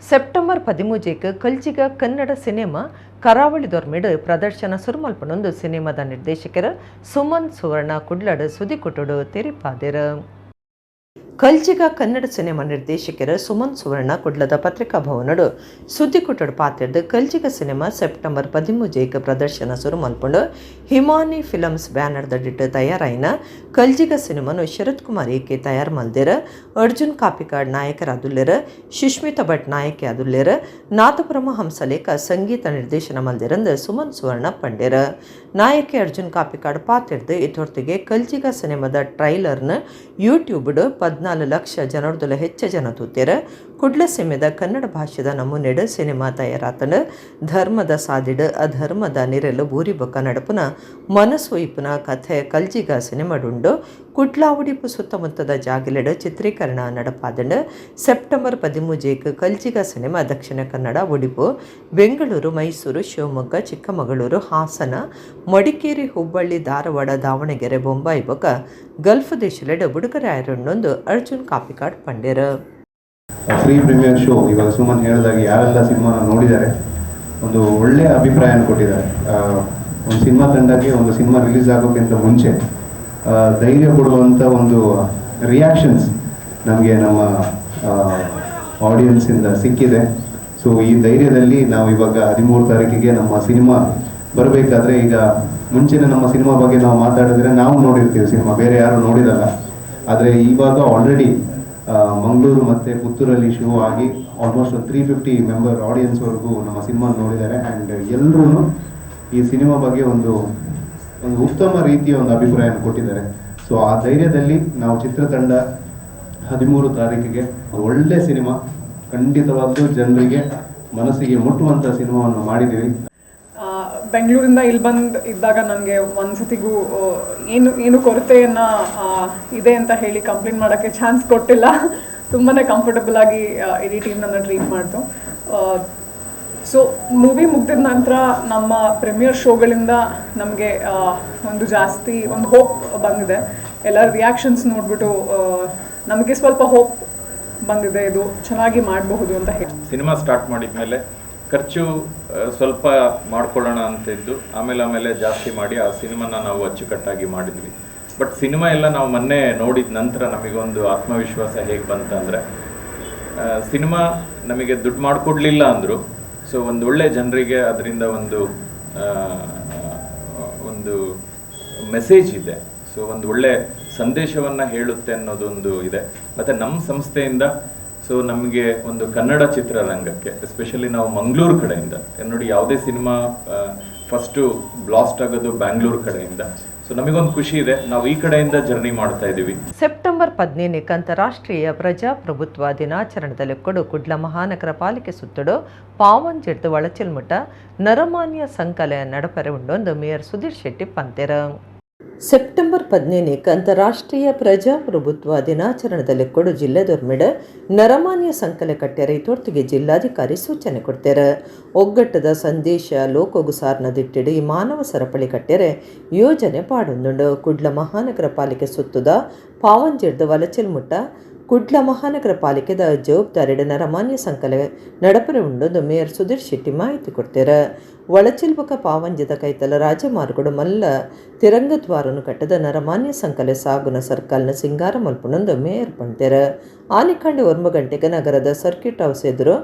ಸೆಪ್ಟೆಂಬರ್ 13ಕ್ಕೆ ಕಲ್ಜಿಗ ಕನ್ನಡ ಸಿನಿಮಾ ಕರಾವಳಿ ದೊರ್ಮಿಡು ಪ್ರದರ್ಶನ ಸುರುಮಲ್ಪನೊಂದು ಸಿನಿಮಾದ ನಿರ್ದೇಶಕರು ಸುಮನ್ ಸುವರ್ಣ ಕುಡ್ಲಡು ಸುದಿಕೊಟ್ಟುಡು ತೆರಿಪಾದೆರು. ಕಲ್ಜಿಗ ಕನ್ನಡ ಸಿನಿಮಾ ನಿರ್ದೇಶಕರು ಸುಮನ್ ಸುವರ್ಣ ಕುಡ್ಲದ ಪತ್ರಿಕಾ ಭವನಡು ಸುದ್ದಿಕೊಟ್ಟಡು ಪಾತ್ರೆದ್ದು ಕಲ್ಜಿಗ ಸಿನಿಮಾ ಸೆಪ್ಟೆಂಬರ್ 13ಕ್ಕೆ ಪ್ರದರ್ಶನ ಸುರುಮಲ್ಪಂಡು ಹಿಮಾನಿ ಫಿಲಮ್ಸ್ ಬ್ಯಾನರ್ ದಡಿಟ್ಟು ತಯಾರಾಯಿನ ಕಲ್ಜಿಗ ಸಿನಿಮಾನು ಶರತ್ ಕುಮಾರ್ ಏಕೆ ತಯಾರು ಮಲ್ದಿರ. ಅರ್ಜುನ್ ಕಾಪಿಕಾಡ್ ನಾಯಕರಾದುಲ್ಲೆರ, ಸುಷ್ಮಿತಾ ಭಟ್ ನಾಯಕಿ ಆದುಲ್ಲೆರ, ನಾಥಪುರಮ ಹಂಸಲೇಖ ಸಂಗೀತ ನಿರ್ದೇಶನ ಮಲ್ದಿರಂದು ಸುಮನ್ ಸುವರ್ಣ ಪಂಡೇರ. ನಾಯಕಿ ಅರ್ಜುನ್ ಕಾಪಿಕಾಡ್ ಪಾತ್ರೆದ್ದು ಇತೊರ್ತಿಗೆ ಕಲ್ಜಿಗ ಸಿನಿಮಾದ ಟ್ರೈಲರ್ನ ಯೂಟ್ಯೂಬ್ 14 ಲಕ್ಷ ಜನರದೊಲ ಹೆಚ್ಚ ಜನ ತೂತೆರ. ಕುಡ್ಲ ಸೀಮೆದ ಕನ್ನಡ ಭಾಷೆದ ನಮೂನೆಡು ಸಿನಿಮಾ ತಯಾರಾತನು. ಧರ್ಮದ ಸಾದಿಡು ಅಧರ್ಮದ ನಿರೆಲು ಬೂರಿಬೊಕ್ಕ ನಡಪುನ ಮನಸೊಯ್ಪುನ ಕಥೆ ಕಲ್ಜಿಗ ಸಿನಿಮಾಡುಂಡು. ಕುಡ್ಲ ಉಡಿಪು ಸುತ್ತಮುತ್ತದ ಜಾಗಿಲೆಡು ಚಿತ್ರೀಕರಣ ನಡಪಾದಂಡು. ಸೆಪ್ಟೆಂಬರ್ 13ಕ್ಕೆ ಕಲ್ಜಿಗ ಸಿನಿಮಾ ದಕ್ಷಿಣ ಕನ್ನಡ, ಉಡಿಪು, ಬೆಂಗಳೂರು, ಮೈಸೂರು, ಶಿವಮೊಗ್ಗ, ಚಿಕ್ಕಮಗಳೂರು, ಹಾಸನ, ಮಡಿಕೇರಿ, ಹುಬ್ಬಳ್ಳಿ, ಧಾರವಾಡ, ದಾವಣಗೆರೆ, ಬೊಂಬಾಯಿ ಬೊಕ್ಕ ಗಲ್ಫ್ ದೇಶಲೆಡು ಬಿಡುಗಡೆ ಆಯಿರೊಂದು Arjun Kapikad ಪಂಡೇರು. Free premiere show ಇವಾಗ ಸುಮನ್ ಹೇಳಿದಾಗ ಯಾರೆಲ್ಲ ಸಿನಿಮಾನ ನೋಡಿದ್ದಾರೆ ಒಂದು ಒಳ್ಳೆಯ ಅಭಿಪ್ರಾಯನ ಕೊಟ್ಟಿದ್ದಾರೆ. ಒಂದು ಸಿನಿಮಾ ತಂಡಕ್ಕೆ ಒಂದು ಸಿನಿಮಾ ರಿಲೀಸ್ ಆಗೋಕ್ಕಿಂತ ಮುಂಚೆ ಧೈರ್ಯ ಕೊಡುವಂಥ ಒಂದು ರಿಯಾಕ್ಷನ್ಸ್ ನಮಗೆ ನಮ್ಮ ಆಡಿಯನ್ಸಿಂದ ಸಿಕ್ಕಿದೆ. ಸೊ ಈ ಧೈರ್ಯದಲ್ಲಿ ನಾವು ಇವಾಗ 13 ತಾರೀಕಿಗೆ ನಮ್ಮ ಸಿನಿಮಾ ಬರಬೇಕಾದ್ರೆ, ಈಗ ಮುಂಚೆನೇ ನಮ್ಮ ಸಿನಿಮಾ ಬಗ್ಗೆ ನಾವು ಮಾತಾಡಿದ್ರೆ ನಾವು ನೋಡಿರ್ತೀವಿ ಸಿನಿಮಾ, ಬೇರೆ ಯಾರು ನೋಡಿರಲ್ಲ. ಆದರೆ ಇವಾಗ ಆಲ್ರೆಡಿ ಮಂಗಳೂರು ಮತ್ತು ಪುತ್ತೂರಲ್ಲಿ ಶೋ ಆಗಿ ಆಲ್ಮೋಸ್ಟ್ ಒಂದು 350 ಮೆಂಬರ್ ಆಡಿಯನ್ಸ್ವರೆಗೂ ನಮ್ಮ ಸಿನಿಮಾ ನೋಡಿದ್ದಾರೆ. ಆ್ಯಂಡ್ ಎಲ್ಲರೂ ಈ ಸಿನಿಮಾ ಬಗ್ಗೆ ಒಂದು ಒಂದು ಉತ್ತಮ ರೀತಿಯ ಒಂದು ಅಭಿಪ್ರಾಯನ ಕೊಟ್ಟಿದ್ದಾರೆ. ಸೊ ಆ ಧೈರ್ಯದಲ್ಲಿ ನಾವು ಚಿತ್ರತಂಡ 13 ತಾರೀಕಿಗೆ ಒಳ್ಳೆ ಸಿನಿಮಾ, ಖಂಡಿತವಾಗ್ಲೂ ಜನರಿಗೆ ಮನಸ್ಸಿಗೆ ಮುಟ್ಟುವಂಥ ಸಿನಿಮಾವನ್ನು ಮಾಡಿದ್ದೀವಿ. ಬೆಂಗಳೂರಿಂದ ಇಲ್ಲಿ ಬಂದು ಇದ್ದಾಗ ನನಗೆ ಒಂದ್ಸತಿಗೂ ಏನು ಏನು ಕೊರತೆಯನ್ನು ಇದೆ ಅಂತ ಹೇಳಿ ಕಂಪ್ಲೇಂಟ್ ಮಾಡೋಕ್ಕೆ ಚಾನ್ಸ್ ಕೊಟ್ಟಿಲ್ಲ. ತುಂಬಾ ಕಂಫರ್ಟಬಲ್ ಆಗಿ ಇಡೀ ಟೀಮ್ ನನ್ನ ಟ್ರೀಟ್ ಮಾಡ್ತು. ಸೊ ಮೂವಿ ಮುಗ್ದಿದ ನಂತರ ನಮ್ಮ ಪ್ರೀಮಿಯರ್ ಶೋಗಳಿಂದ ನಮಗೆ ಒಂದು ಜಾಸ್ತಿ ಒಂದು ಹೋಪ್ ಬಂದಿದೆ. ಎಲ್ಲರ ರಿಯಾಕ್ಷನ್ಸ್ ನೋಡಿಬಿಟ್ಟು ನಮಗೆ ಸ್ವಲ್ಪ ಹೋಪ್ ಬಂದಿದೆ, ಇದು ಚೆನ್ನಾಗಿ ಮಾಡಬಹುದು ಅಂತ ಹೇಳಿ. ಸಿನಿಮಾ ಸ್ಟಾರ್ಟ್ ಮಾಡಿದ ಮೇಲೆ ಖರ್ಚು ಸ್ವಲ್ಪ ಮಾಡ್ಕೊಳ್ಳೋಣ ಅಂತ ಇದ್ದು ಆಮೇಲೆ ಜಾಸ್ತಿ ಮಾಡಿ ಆ ಸಿನಿಮಾನ ನಾವು ಅಚ್ಚುಕಟ್ಟಾಗಿ ಮಾಡಿದ್ವಿ. But cinema ಎಲ್ಲ ನಾವು ಮೊನ್ನೆ ನೋಡಿದ ನಂತರ ನಮಗೊಂದು ಆತ್ಮವಿಶ್ವಾಸ ಹೇಗೆ ಬಂತಂದರೆ, ಸಿನಿಮಾ ನಮಗೆ ದುಡ್ಡು ಮಾಡಿಕೊಡ್ಲಿಲ್ಲ ಅಂದರು, ಸೊ ಒಂದು ಒಳ್ಳೆ ಜನರಿಗೆ ಅದರಿಂದ ಒಂದು ಒಂದು ಮೆಸೇಜ್ ಇದೆ, ಸೊ ಒಂದು ಒಳ್ಳೆ ಸಂದೇಶವನ್ನು ಹೇಳುತ್ತೆ ಅನ್ನೋದೊಂದು ಇದೆ. ಮತ್ತು ನಮ್ಮ ಸಂಸ್ಥೆಯಿಂದ ಸೊ ನಮಗೆ ಒಂದು ಕನ್ನಡ ಚಿತ್ರರಂಗಕ್ಕೆ, ಎಸ್ಪೆಷಲಿ ನಾವು ಮಂಗಳೂರು ಕಡೆಯಿಂದ ನೋಡಿ, ಯಾವುದೇ cinema first blast ಆಗೋದು ಬ್ಯಾಂಗ್ಳೂರು ಕಡೆಯಿಂದ. ಸೊ ನಮಗೊಂದು ಖುಷಿ ಇದೆ, ನಾವು ಈ ಕಡೆಯಿಂದ ಜರ್ನಿ ಮಾಡ್ತಾ ಇದ್ದೀವಿ. ಸೆಪ್ಟೆಂಬರ್ 15ಕ್ಕೆ ಅಂತಾರಾಷ್ಟ್ರೀಯ ಪ್ರಜಾಪ್ರಭುತ್ವ ದಿನಾಚರಣೆದಲ್ಲಿ ಕೊಡು ಕುಡ್ಲ ಮಹಾನಗರ ಪಾಲಿಕೆ ಸುತ್ತಡು ಪಾವಂಜೆಡ್ದು ಒಳಚೆಲ್ಮುಟ ನರಮಾನ್ಯ ಸಂಕಲೆ ನಡಪರೆ ಉಂಡೊಂದು ಮೇಯರ್ ಸುಧೀರ್ ಶೆಟ್ಟಿ ಪಂತೆರ. ಸೆಪ್ಟೆಂಬರ್ 15ಕ್ಕೆ ಅಂತಾರಾಷ್ಟ್ರೀಯ ಪ್ರಜಾಪ್ರಭುತ್ವ ದಿನಾಚರಣೆದಲ್ಲಿ ಕೊಡು ಜಿಲ್ಲೆದೊರ್ಮಿಡ ನರಮಾನ್ಯ ಸಂಕಲೆ ಕಟ್ಟೆರ ಇತೊರ್ತಿಗೆ ಜಿಲ್ಲಾಧಿಕಾರಿ ಸೂಚನೆ ಕೊಡ್ತಾರೆ. ಒಗ್ಗಟ್ಟದ ಸಂದೇಶ ಲೋಕೋಗು ಸಾರ್ನ ದಿಟ್ಟಿಡು ಈ ಮಾನವ ಸರಪಳಿ ಕಟ್ಟೆರೆ ಯೋಜನೆ ಪಾಡೊಂದುಂಡು. ಕುಡ್ಲ ಮಹಾನಗರ ಪಾಲಿಕೆ ಸುತ್ತದ ಪಾವಂಜೆಡ್ದು ವಲಚೆಲ್ಮುಟ್ಟ ಕುಡ್ಲ ಮಹಾನಗರ ಪಾಲಿಕೆದ ಜವಾಬ್ದಾರಿಡ ನರಮಾನ್ಯ ಸಂಕಲೆ ನಡಪರೆ ಉಂಡೊಂದು ಮೇಯರ್ ಸುಧೀರ್ ಶೆಟ್ಟಿ ಮಾಹಿತಿ ಕೊಡ್ತಾರೆ. ಒಳಚಿಲ್ಬಕ ಪಾವಂಜದ ಕೈತಲ ರಾಜಮಾರ್ಗಡು ಮಲ್ಲ ತಿರಂಗದ್ವಾರನು ಕಟ್ಟದ ನರಮಾನ್ಯ ಸಂಕಲೆ ಸಾಗುನ ಸರ್ಕಲ್ನ ಸಿಂಗಾರ ಮಲ್ಪುನೊಂದು ಮೇಯರ್ ಪಂತೆರ್. ಆನಿಕಂಡಿ 9 ಗಂಟೆಗೆ ನಗರದ ಸರ್ಕ್ಯೂಟ್ ಹೌಸ್ ಎದುರು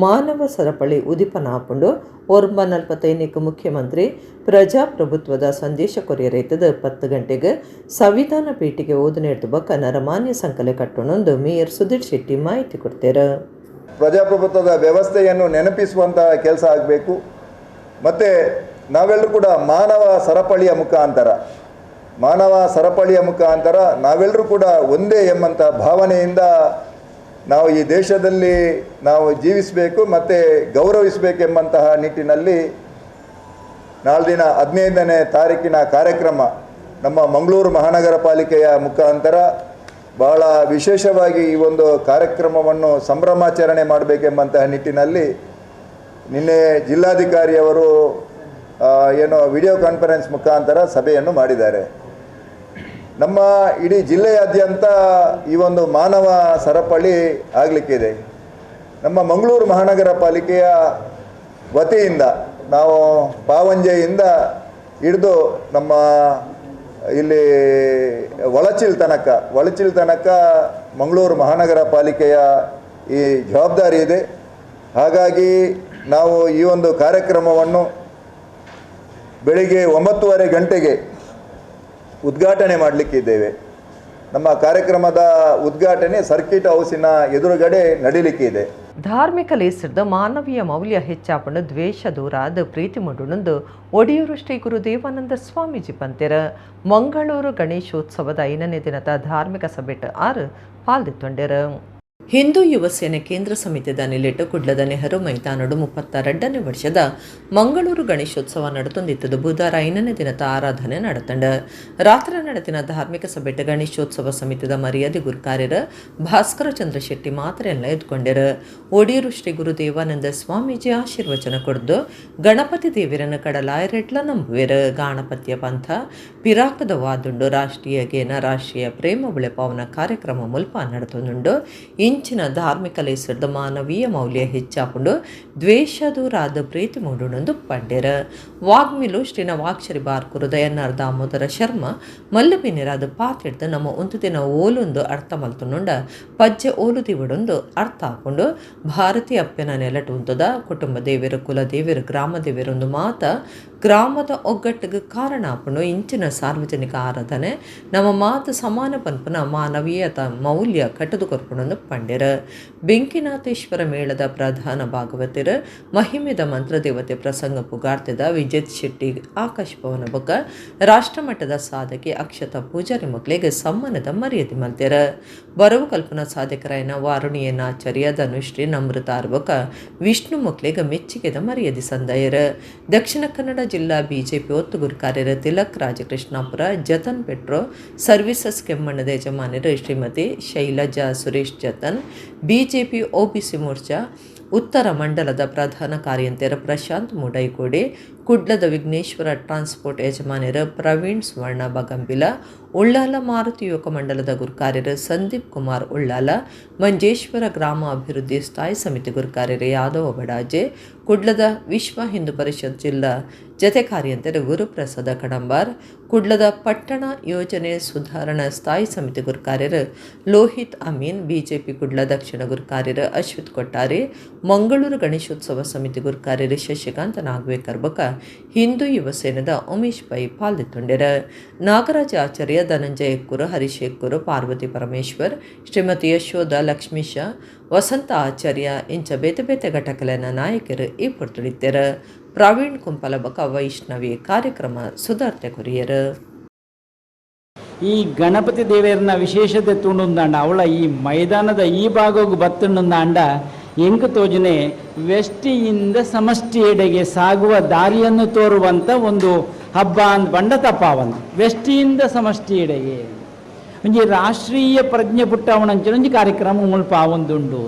ಮಾನವ ಸರಪಳಿ ಉದಿಪನ ಆಪುಂಡು. 9:45ಕ್ಕೆ ಮುಖ್ಯಮಂತ್ರಿ ಪ್ರಜಾಪ್ರಭುತ್ವದ ಸಂದೇಶ ಕೊರಿಯರೈತದ. 10 ಗಂಟೆಗೆ ಸಂವಿಧಾನ ಪೀಠಿಗೆ ಓದು ನೇಡ್ದು ಬೊಕ್ಕ ನರಮಾನ್ಯ ಸಂಕಲೆ ಕಟ್ಟುನೊಂದು ಮೇಯರ್ ಸುಧೀರ್ ಶೆಟ್ಟಿ ಮಾಹಿತಿ ಕೊಡ್ತೇರ. ಪ್ರಜಾಪ್ರಭುತ್ವದ ವ್ಯವಸ್ಥೆಯನ್ನು ನೆನಪಿಸುವಂತಹ ಕೆಲಸ ಆಗಬೇಕು. ಮತ್ತು ನಾವೆಲ್ಲರೂ ಕೂಡ ಮಾನವ ಸರಪಳಿಯ ಮುಖಾಂತರ ನಾವೆಲ್ಲರೂ ಕೂಡ ಒಂದೇ ಎಂಬಂಥ ಭಾವನೆಯಿಂದ ನಾವು ಈ ದೇಶದಲ್ಲಿ ನಾವು ಜೀವಿಸಬೇಕು ಮತ್ತು ಗೌರವಿಸಬೇಕೆಂಬಂತಹ ನಿಟ್ಟಿನಲ್ಲಿ ನಾಳೆ ದಿನ 15ನೇ ತಾರೀಕಿನ ಕಾರ್ಯಕ್ರಮ ನಮ್ಮ ಮಂಗಳೂರು ಮಹಾನಗರ ಪಾಲಿಕೆಯ ಮುಖಾಂತರ ಬಹಳ ವಿಶೇಷವಾಗಿ ಈ ಒಂದು ಕಾರ್ಯಕ್ರಮವನ್ನು ಸಂಭ್ರಮಾಚರಣೆ ಮಾಡಬೇಕೆಂಬಂತಹ ನಿಟ್ಟಿನಲ್ಲಿ ನಿನ್ನೆ ಜಿಲ್ಲಾಧಿಕಾರಿಯವರು ಏನೋ ವಿಡಿಯೋ ಕಾನ್ಫರೆನ್ಸ್ ಮುಖಾಂತರ ಸಭೆಯನ್ನು ಮಾಡಿದ್ದಾರೆ. ನಮ್ಮ ಇಡೀ ಜಿಲ್ಲೆಯಾದ್ಯಂತ ಈ ಒಂದು ಮಾನವ ಸರಪಳಿ ಆಗಲಿಕ್ಕಿದೆ. ನಮ್ಮ ಮಂಗಳೂರು ಮಹಾನಗರ ಪಾಲಿಕೆಯ ವತಿಯಿಂದ ನಾವು ಪಾವಂಜೆಯಿಂದ ಹಿಡಿದು ನಮ್ಮ ಇಲ್ಲಿ ಒಳಚಿಲ್ ತನಕ ಮಂಗಳೂರು ಮಹಾನಗರ ಪಾಲಿಕೆಯ ಈ ಜವಾಬ್ದಾರಿ ಇದೆ. ಹಾಗಾಗಿ ನಾವು ಈ ಒಂದು ಕಾರ್ಯಕ್ರಮವನ್ನು ಬೆಳಿಗ್ಗೆ 9:30 ಗಂಟೆಗೆ ಉದ್ಘಾಟನೆ ಮಾಡಲಿಕ್ಕಿದ್ದೇವೆ. ನಮ್ಮ ಕಾರ್ಯಕ್ರಮದ ಉದ್ಘಾಟನೆ ಸರ್ಕಿಟ್ ಹೌಸಿನ ಎದುರುಗಡೆ ನಡೀಲಿಕ್ಕಿದೆ. ಧಾರ್ಮಿಕ ಲೇಸಿರ್ದ ಮಾನವೀಯ ಮೌಲ್ಯ ಹೆಚ್ಚಾಪಂಡು, ದ್ವೇಷ ದೂರಾದ ಪ್ರೀತಿ ಮುಡುಣಂದು ಒಡಿಯೂರು ಶ್ರೀ ಗುರು ದೇವಾನಂದ ಸ್ವಾಮೀಜಿ ಪಂತೆರ. ಮಂಗಳೂರು ಗಣೇಶೋತ್ಸವದ 5ನೇ ದಿನದ ಧಾರ್ಮಿಕ ಸಭೆಟ್ ಆರು ಪಾಲ್ದಿತ್ತೊಂಡೆರ. ಹಿಂದೂ ಯುವ ಸೇನೆ ಕೇಂದ್ರ ಸಮಿತಿದ ನಿಲೆಟ್ಟು ಕುಡ್ಲದ ನೆಹರು ಮೈದಾನಡು 32ನೇ ವರ್ಷದ ಮಂಗಳೂರು ಗಣೇಶೋತ್ಸವ ನಡೆತೊಂದಿತ್ತದು. ಬುಧವಾರ 5ನೇ ದಿನದ ಆರಾಧನೆ ನಡೆತಂಡ. ರಾತ್ರಿ ನಡೆದಿನ ಧಾರ್ಮಿಕ ಸಭೆಟ್ ಗಣೇಶೋತ್ಸವ ಸಮಿತಿದ ಮರ್ಯಾದೆ ಗುರುಕಾರ್ಯರ ಭಾಸ್ಕರ ಚಂದ್ರ ಶೆಟ್ಟಿ ಮಾತ್ರೆಲ್ಲ ಎದ್ಕೊಂಡೆರ. ಒಡಿಯೂರು ಶ್ರೀ ಗುರು ದೇವಾನಂದ ಸ್ವಾಮೀಜಿ ಆಶೀರ್ವಚನ ಕೊಡ್ದು, ಗಣಪತಿ ದೇವರನ್ನು ಕಡಲಾಯರೆಟ್ಲ ನಂಬುವೆರ್. ಗಣಪತಿಯ ಪಂಥ ಪಿರಾಕದ ವಾದುಂಡು. ರಾಷ್ಟ್ರೀಯ ಗೇನ ರಾಷ್ಟ್ರೀಯ ಪ್ರೇಮ ಬುಳೆಪಾವನ ಕಾರ್ಯಕ್ರಮ ಮುಲ್ಪ ನಡೆತೊಂದುಂಡು. ಇಂಚಿನ ಧಾರ್ಮಿಕ ಲೇಸರ್ದ ಮಾನವೀಯ ಮೌಲ್ಯ ಹೆಚ್ಚಾಪುಂಡು, ದ್ವೇಷ ದೂರಾದ ಪ್ರೀತಿ ಮೂಡುಣಂದು ಪಂಡೆರ. ವಾಗ್ಮಿಲು ಶ್ರೀನ ವಾಕ್ಷರಿ ಬಾರ್ಕುರು ದಯನ್ನಾರ್ ದಾಮೋದರ ಶರ್ಮ ಮಲ್ಲಬಿನಿರಾದ ಪಾತಿಡ್ದು, ನಮ್ಮ ಒಂದು ದಿನ ಓಲೊಂದು ಅರ್ಥ ಮಲ್ತುನುಂಡ ಪಜ್ಜೆ ಓಲು ದಿವಡೊಂದು ಅರ್ಥ ಹಾಕೊಂಡು. ಭಾರತೀಯ ಅಪ್ಪನ ನೆಲಟು ಉಂತದ ಕುಟುಂಬ ದೇವರು, ಕುಲ ದೇವರು, ಗ್ರಾಮ ದೇವರೊಂದು ಮಾತ ಗ್ರಾಮದ ಒಗ್ಗಟ್ಟಿಗೆ ಕಾರಣ ಆಪುಂಡು. ಇಂಚಿನ ಸಾರ್ವಜನಿಕ ಆರಾಧನೆ ನಮ್ಮ ಮಾತು ಸಮಾನ ಪನ್ಪುನ ಮಾನವೀಯತ ಮೌಲ್ಯ ಕಟ್ಟದು ಕೊರ್ಪುಣಂದು ಪಂಡೆರ. ಬೆಂಕಿನಾಥೇಶ್ವರ ಮೇಳದ ಪ್ರಧಾನ ಭಾಗವತರ ಮಹಿಮೆದ ಮಂತ್ರದೇವತೆ ಪ್ರಸಂಗ ಪುಗಾರ್ತೆದ ವಿಜೇತ್ ಶೆಟ್ಟಿ ಆಕಾಶ್ ಭವನ ಬೊಕ್ಕ ರಾಷ್ಟ್ರಮಟ್ಟದ ಸಾಧಕಿ ಅಕ್ಷತಾ ಪೂಜಾರಿ ಮಕ್ಕಳಿಗೆ ಸಮ್ಮಾನದ ಮರ್ಯಾದೆ ಮಲ್ತೆರ. ಬರವು ಕಲ್ಪನಾ ಸಾಧಕರಾಯನ ವಾರುಣಿಯನ್ನಾಚಾರ್ಯ ಧನುಶ್ರೀ ನಮೃತ ಬೊಕ್ಕ ವಿಷ್ಣು ಮಕ್ಕಳಿಗೆ ಮೆಚ್ಚುಗೆದ ಮರ್ಯಾದೆ ಸಂದಾಯರ. ದಕ್ಷಿಣ ಕನ್ನಡ ಜಿಲ್ಲಾ ಬಿಜೆಪಿ ಒತ್ತುಗುರು ಕಾರ್ಯರ ತಿಲಕ್ ರಾಜಕೃಷ್ಣಾಪುರ, ಜತನ್ ಪೆಟ್ರೋ ಸರ್ವಿಸಸ್ ಕೆಮ್ಮಣ್ಣದ ಯಜಮಾನರು ಶ್ರೀಮತಿ ಶೈಲಜಾ ಸುರೇಶ್ ಜತನ್, ಬಿಜೆಪಿ ಒಬಿಸಿ ಮೋರ್ಚಾ ಉತ್ತರ ಮಂಡಲದ ಪ್ರಧಾನ ಕಾರ್ಯಂತೆರ ಪ್ರಶಾಂತ್ ಮುಡೈಕೋಡಿ, ಕುಡ್ಲದ ವಿಘ್ನೇಶ್ವರ ಟ್ರಾನ್ಸ್ಪೋರ್ಟ್ ಯಜಮಾನರು ಪ್ರವೀಣ್ ಸುವರ್ಣ ಬಗಂಬಿಲ, ಉಳ್ಳಾಲ ಮಾರುತಿ ಯುವಕ ಮಂಡಲದ ಗುರುಕಾರ್ಯರು ಸಂದೀಪ್ ಕುಮಾರ್ ಉಳ್ಳಾಲ, ಮಂಜೇಶ್ವರ ಗ್ರಾಮ ಅಭಿವೃದ್ಧಿ ಸ್ಥಾಯಿ ಸಮಿತಿ ಗುರುಕಾರ್ಯರು ಯಾದವ ಬಡಾಜೆ, ಕುಡ್ಲದ ವಿಶ್ವ ಹಿಂದೂ ಪರಿಷತ್ ಜಿಲ್ಲಾ ಜತೆ ಕಾರ್ಯಂತರು ಗುರುಪ್ರಸಾದ ಕಡಂಬಾರ್, ಕುಡ್ಲದ ಪಟ್ಟಣ ಯೋಜನೆ ಸುಧಾರಣಾ ಸ್ಥಾಯಿ ಸಮಿತಿ ಗುರುಕಾರ್ಯರು ಲೋಹಿತ್ ಅಮೀನ್, ಬಿಜೆಪಿ ಕುಡ್ಲ ದಕ್ಷಿಣ ಗುರುಕಾರ್ಯರು ಅಶ್ವಿತ್ ಕೊಟ್ಟಾರಿ, ಮಂಗಳೂರು ಗಣೇಶೋತ್ಸವ ಸಮಿತಿ ಗುರುಕಾರ್ಯರು ಶಶಿಕಾಂತ ನಾಗ್ವೇಕರ್ ಬೊಕ ಹಿಂದೂ ಯುವ ಸೇನದ ಉಮೇಶ್ ಪೈ ಪಾಲ್ದಿತ್ತುಂಡೆರು. ನಾಗರಾಜ ಆಚಾರ್ಯ, ಧನಂಜಯ ಎಕ್ಕೂರು, ಹರೀಶ್ ಎಕ್ಕೂರು, ಪಾರ್ವತಿ ಪರಮೇಶ್ವರ್, ಶ್ರೀಮತಿ ಯಶೋಧ ಲಕ್ಷ್ಮೀಶ, ವಸಂತ ಆಚಾರ್ಯ ಇಂಚ ಬೇತೆ ಬೇತೆ ಘಟಕಲೆನ ನಾಯಕರು ಈ ಪೊರ್ತುಡಿತ್ತೆರು. ಪ್ರವೀಣ್ ಕುಂಪಲ ಬೊಕ ವೈಷ್ಣವಿ ಕಾರ್ಯಕ್ರಮ ಸುಧಾರ್ತೆ ಕೊರಿಯರು. ಈ ಗಣಪತಿ ದೇವರನ್ನ ವಿಶೇಷತೆ ತೂಂಡುಂದಾಂಡ ಅವಳ ಈ ಮೈದಾನದ ಈ ಭಾಗಕ್ಕೆ ಬತ್ತುಂಡುಂದಾಂಡ ಎಂಕು ತೋಜನೆ ವ್ಯಷ್ಟಿಯಿಂದ ಸಮಷ್ಟಿಯೆಡೆಗೆ ಸಾಗುವ ದಾರಿಯನ್ನು ತೋರುವಂಥ ಒಂದು ಹಬ್ಬ ಅಂದ್ ಬಂಡ ತಪ್ಪಾವಂದು. ವ್ಯಷ್ಟಿಯಿಂದ ಸಮಷ್ಟಿಯೆಡೆಗೆ ಒಂಜಿ ರಾಷ್ಟ್ರೀಯ ಪ್ರಜ್ಞೆ ಪುಟ್ಟವಣಂಚಿನ ಒಂಜಿ ಕಾರ್ಯಕ್ರಮ ಮುಲ್ಪ ಆವೊಂದುಂಡು.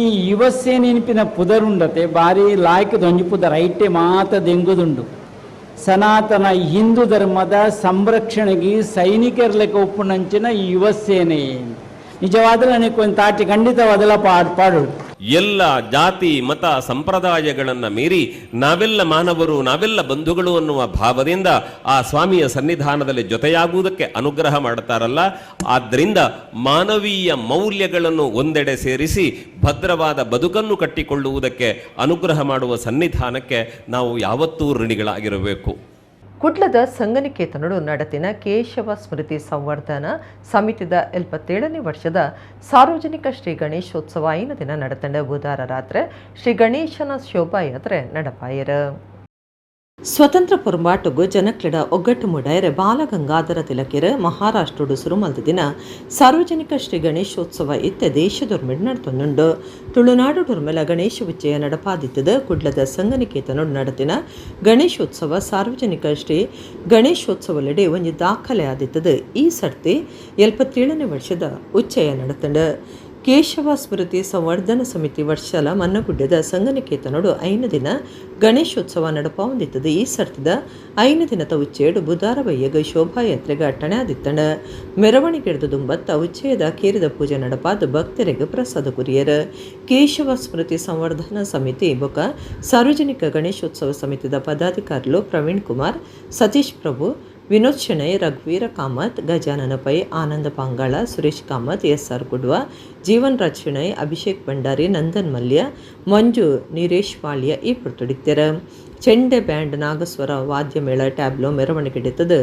ಈ ಯುವ ಸೇನೆನಪಿನ ಪುದರುಂಡತೆ ಬಾರಿ ಲಾಯ್ಕದ ಒಂಜಿ ಪುದರ್ ಐಟೆ ಮಾತ ದೆಂಗುದುಂಡು. ಸನಾತನ ಹಿಂದೂ ಧರ್ಮದ ಸಂರಕ್ಷಣೆಗೆ ಸೈನಿಕರ್ಲೆಕ್ಕ ಒಪ್ಪುನಂಚಿನ ಈ ಯುವ ಸೇನೆ ನಿಜವಾದ ನನಗೆ ಒಂದು ತಾಟಿ ಖಂಡಿತವಾದಲ್ಲ ಪಾಡು. ಎಲ್ಲ ಜಾತಿ ಮತ ಸಂಪ್ರದಾಯಗಳನ್ನು ಮೀರಿ ನಾವೆಲ್ಲ ಮಾನವರು, ನಾವೆಲ್ಲ ಬಂಧುಗಳು ಅನ್ನುವ ಭಾವದಿಂದ ಆ ಸ್ವಾಮಿಯ ಸನ್ನಿಧಾನದಲ್ಲಿ ಜೊತೆಯಾಗುವುದಕ್ಕೆ ಅನುಗ್ರಹ ಮಾಡ್ತಾರಲ್ಲ. ಆದ್ದರಿಂದ ಮಾನವೀಯ ಮೌಲ್ಯಗಳನ್ನು ಒಂದೆಡೆ ಸೇರಿಸಿ ಭದ್ರವಾದ ಬದುಕನ್ನು ಕಟ್ಟಿಕೊಳ್ಳುವುದಕ್ಕೆ ಅನುಗ್ರಹ ಮಾಡುವ ಸನ್ನಿಧಾನಕ್ಕೆ ನಾವು ಯಾವತ್ತೂ ಋಣಿಗಳಾಗಿರಬೇಕು. ಕುಡ್ಲದ ಸಂಗನಿಕೇತನಡು ನಡತಿನ ಕೇಶವ ಸ್ಮೃತಿ ಸಂವರ್ಧನ ಸಮಿತಿದ 77ನೇ ವರ್ಷದ ಸಾರ್ವಜನಿಕ ಶ್ರೀ ಗಣೇಶೋತ್ಸವ ಐನ ದಿನ ನಡತಂಡ ಬುಧವಾರ ರಾತ್ರಿ ಶ್ರೀ ಗಣೇಶನ ಶೋಭಾಯಾತ್ರೆ ನಡಪಾಯರು. ಸ್ವತಂತ್ರ ಪೊರಂಬಾಟಗು ಜನಕ್ಲೆಡ ಒಗ್ಗಟ್ಟು ಮೂಡಾಯರೆ ಬಾಲಗಂಗಾಧರ ತಿಲಕಿರ ಮಹಾರಾಷ್ಟ್ರಡು ಸುರುಮಲ್ದ ದಿನ ಸಾರ್ವಜನಿಕ ಶ್ರೀ ಗಣೇಶೋತ್ಸವ ಇತ್ತೆ ದೇಶದೊರ್ಮೆಡ್ ನಡತೊಂದುಂಡು. ತುಳುನಾಡು ಡೊರ್ಮೆಲ ಗಣೇಶ ಉಚ್ಚಯ ನಡಪಾದಿತ್ತದ ಕುಡ್ಲದ ಸಂಗನಿಕೇತನೊಡು ನಡತಿನ ಗಣೇಶೋತ್ಸವ ಸಾರ್ವಜನಿಕ ಶ್ರೀ ಗಣೇಶೋತ್ಸವಲೆಡೆ ಒಂಜಿ ದಾಖಲೆ ಆದಿತ್ತದ. ಈ ಸರ್ತಿ 77ನೇ ವರ್ಷದ ಉಚ್ಚಯ ನಡತಂಡ. ಕೇಶವ ಸ್ಮೃತಿ ಸಂವರ್ಧನ ಸಮಿತಿ ವರ್ಷಲ ಮನ್ನಗುಡ್ಡದ ಸಂಗನಿಕೇತನೋಡು 5 ದಿನ ಗಣೇಶೋತ್ಸವ ನಡಪಾವಂದಿತ್ತದ. ಈ ಸರ್ತಿದ 5 ದಿನದ ಉಚ್ಚಯಡು ಬುಧಾರ ಬಯ್ಯಗ ಶೋಭಾಯಾತ್ರೆಗೆ ಅಟ್ಟಣೆ ಆದಿತ್ತಣ. ಮೆರವಣಿಗೆಡ್ದ ದುಂಬತ್ತ ಉಚ್ಚಯದ ಕೇರಿದ ಪೂಜೆ ನಡಪಾದ ಭಕ್ತರಿಗೆ ಪ್ರಸಾದ ಕುರಿಯರು. ಕೇಶವ ಸ್ಮೃತಿ ಸಂವರ್ಧನಾ ಸಮಿತಿ ಬೊಕ ಸಾರ್ವಜನಿಕ ಗಣೇಶೋತ್ಸವ ಸಮಿತಿದ ಪದಾಧಿಕಾರಿಗಳು ಪ್ರವೀಣ್ ಕುಮಾರ್, ಸತೀಶ್ ಪ್ರಭು, ವಿನೋದ್ ಶೆಣೈ, ರಘುವೀರ ಕಾಮತ್, ಗಜಾನನ ಪೈ, ಆನಂದ ಪಾಂಗಾಳ, ಸುರೇಶ್ ಕಾಮತ್, ಎಸ್.ಆರ್. ಕುಡ್ವ, ಜೀವನ್ ರಾಜ್ ಶೆಣೈ, ಅಭಿಷೇಕ್ ಭಂಡಾರಿ, ನಂದನ್ ಮಲ್ಯ, ಮಂಜು ನೀರೇಶ್ ವಾಳ್ಯ ಈ ಪುರ್ತುಡಿತ್ತೆರ. ಚೆಂಡೆ ಬ್ಯಾಂಡ್, ನಾಗಸ್ವರ, ವಾದ್ಯಮೇಳ, ಟ್ಯಾಬ್ಲೋ ಮೆರವಣಿಗೆ ಹಿಡಿತದ.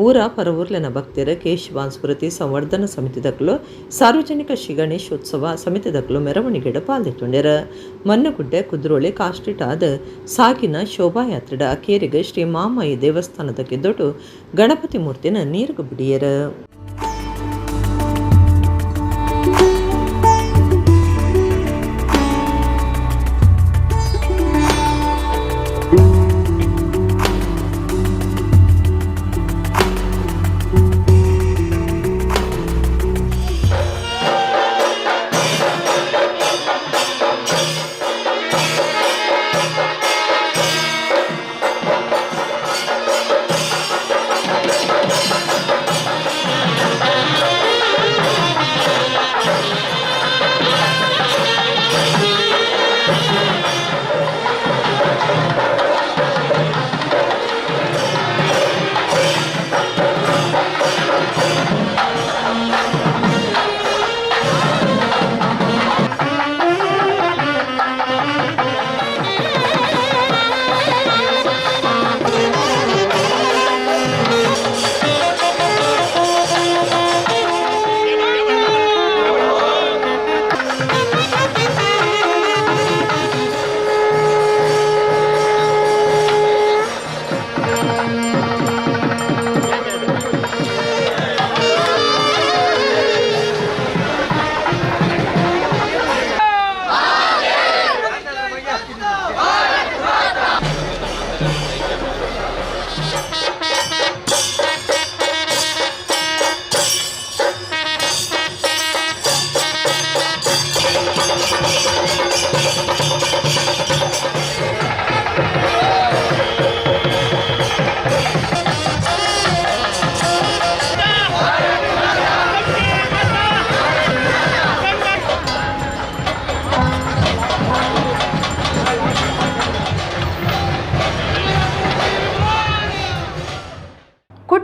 ಊರ ಪರವೂರ್ಲೆನ ಭಕ್ತರ ಕೇಶವಾನ್ ಸ್ಮೃತಿ ಸಂವರ್ಧನ ಸಮಿತಿದಕ್ಲು ಸಾರ್ವಜನಿಕ ಶ್ರೀ ಗಣೇಶೋತ್ಸವ ಸಮಿತಿದಕ್ಲು ಮೆರವಣಿಗೆಡ ಪಾಲ್ದಿತ್ತುಂಡೆರ. ಮನ್ನಗುಡ್ಡೆ ಕುದ್ರೋಳಿ ಕಾಸ್ಟಿಟಾದ ಸಾಗಿನ ಶೋಭಾಯಾತ್ರೆಡ ಅಕೇರಿಗೆ ಶ್ರೀ ಮಾಮಯಿ ದೇವಸ್ಥಾನದ ಕಿದ್ದೊಟ್ಟು ಗಣಪತಿ ಮೂರ್ತಿನ ನೀರುಗು ಬಿಡಿಯರ.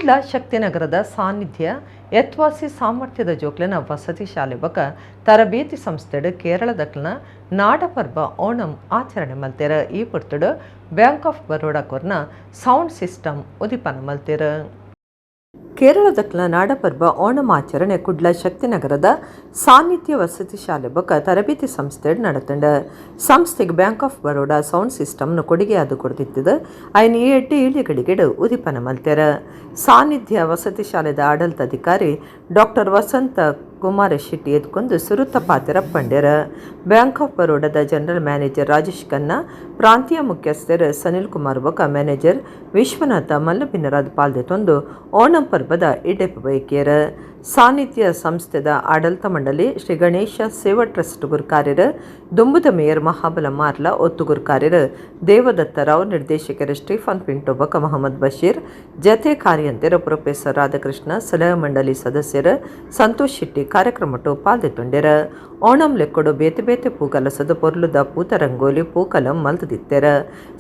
Kudla ಶಕ್ತಿನಗರದ ಸಾನ್ನಿಧ್ಯ ಯತ್ವಾಸಿ ಸಾಮರ್ಥ್ಯದ ಜೋಕ್ಲೆನ ವಸತಿ ಶಾಲೆ ಬೊಕ ತರಬೇತಿ ಸಂಸ್ಥೆಡ್ ಕೇರಳದಕ್ಲೆನ ನಾಡಪರ್ಬ ಓಣಂ ಆಚರಣೆ ಮಲ್ತೆರ್. ಈ ಪೊರ್ತುಡು ಬ್ಯಾಂಕ್ ಆಫ್ ಬರೋಡಾ ಕೊರ್ನ ಸೌಂಡ್ ಸಿಸ್ಟಮ್ ಉದಿಪನ ಮಲ್ತೆರ್. ಕೇರಳದಕ್ಲೆನ ನಾಡಪರ್ಬ ಓಣಂ ಆಚರಣೆ ಕುಡ್ಲ ಶಕ್ತಿನಗರದ ಸಾನ್ನಿಧ್ಯ ವಸತಿ ಶಾಲೆ ಬೊಕ ತರಬೇತಿ ಸಂಸ್ಥೆಡ್ ನಡತ್ಂಡ್. ಸಂಸ್ಥೆಗ್ bank of Baroda sound ಸಿಸ್ಟಮ್ನು ಕೊಡುಗೆಯಾದ್ ಕೊರ್ದಿತ್ತುದು ಐನ್ ಈ ಎಡ್ಡೆ ಏಳಿಗಳಿಗೆಡ್ ಉದಿಪನ ಮಲ್ತೆರ್. ಸಾನ್ನಿಧ್ಯ ವಸತಿ ಶಾಲೆದ ಆಡಳಿತಾಧಿಕಾರಿ ಡಾಕ್ಟರ್ ವಸಂತ ಕುಮಾರ ಶೆಟ್ಟಿ ಎದ್ಕೊಂದು ಸುರುತ ಪಾತೆರ ಪಂಡೆರ್. ಬ್ಯಾಂಕ್ ಆಫ್ ಬರೋಡಾದ ಜನರಲ್ ಮ್ಯಾನೇಜರ್ ರಾಜೇಶ್ ಖನ್ನಾ, ಪ್ರಾಂತೀಯ ಮುಖ್ಯಸ್ಥರು ಸನಿಲ್ ಕುಮಾರ್ ಬೊಕ ಮ್ಯಾನೇಜರ್ ವಿಶ್ವನಾಥ ಮಲ್ಲಬಿನ್ನರಾದ್ ಪಾಲ್ದೆತೊಂದು ಓಣಂ ಪರ್ಬದ ಎಡ್ಡೆಪ್ಪು ಬಯಕಿಯೆರ್. ಸಾನ್ನಿಧ್ಯ ಸಂಸ್ಥೆದ ಆಡಳಿತ ಮಂಡಳಿ, ಶ್ರೀ ಗಣೇಶ ಸೇವಾ ಟ್ರಸ್ಟ್ ಗುರುಕಾರ್ಯರು, ದುಂಬುದ ಮೇಯರ್ ಮಹಾಬಲ ಮಾರ್ಲ, ಒತ್ತು ಗುರುಕಾರ್ಯರು ದೇವದತ್ತ ರಾವ್, ನಿರ್ದೇಶಕರು ಸ್ಟೀಫನ್ ಪಿಂಟೋ ಬೊಕ ಮೊಹಮ್ಮದ್ ಬಶೀರ್, ಜತೆ ಕಾರ್ಯಂತೆರ್ ಪ್ರೊಫೆಸರ್ ರಾಧಾಕೃಷ್ಣ, ಸಲಹಾ ಮಂಡಳಿ ಸದಸ್ಯರು ಸಂತೋಷ್ ಶೆಟ್ಟಿ ಕಾರ್ಯಕ್ರಮಟ್ಟು ಪಾಲ್ದೆತೊಂಡೆರ್. ಓಣಂ ಲೆಕ್ಕೊಡು ಬೇತೆ ಬೇತೆ ಪೂಗಲಸದ ಪೊರ್ಲುದ ಪೂತ ರಂಗೋಲಿ ಪೂಕಲಂ ಮಲ್ತುದಿತ್ತೆರ್.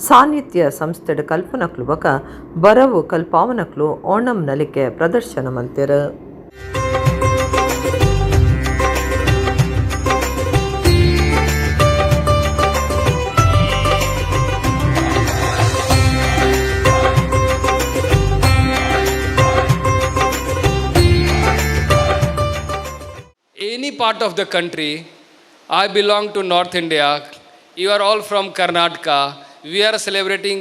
ಸಾನ್ನಿಧ್ಯ ಸಂಸ್ಥೆಡ್ ಕಲ್ಪನಕ್ಲು ಬೊಕ ಬರವು ಕಲ್ಪಾವನಕ್ಲು ಓಣಂ ನಲಿಕೆ ಪ್ರದರ್ಶನ ಮಲ್ತೆರ್. Any part of the country, I belong to North India, you are all from Karnataka, we are celebrating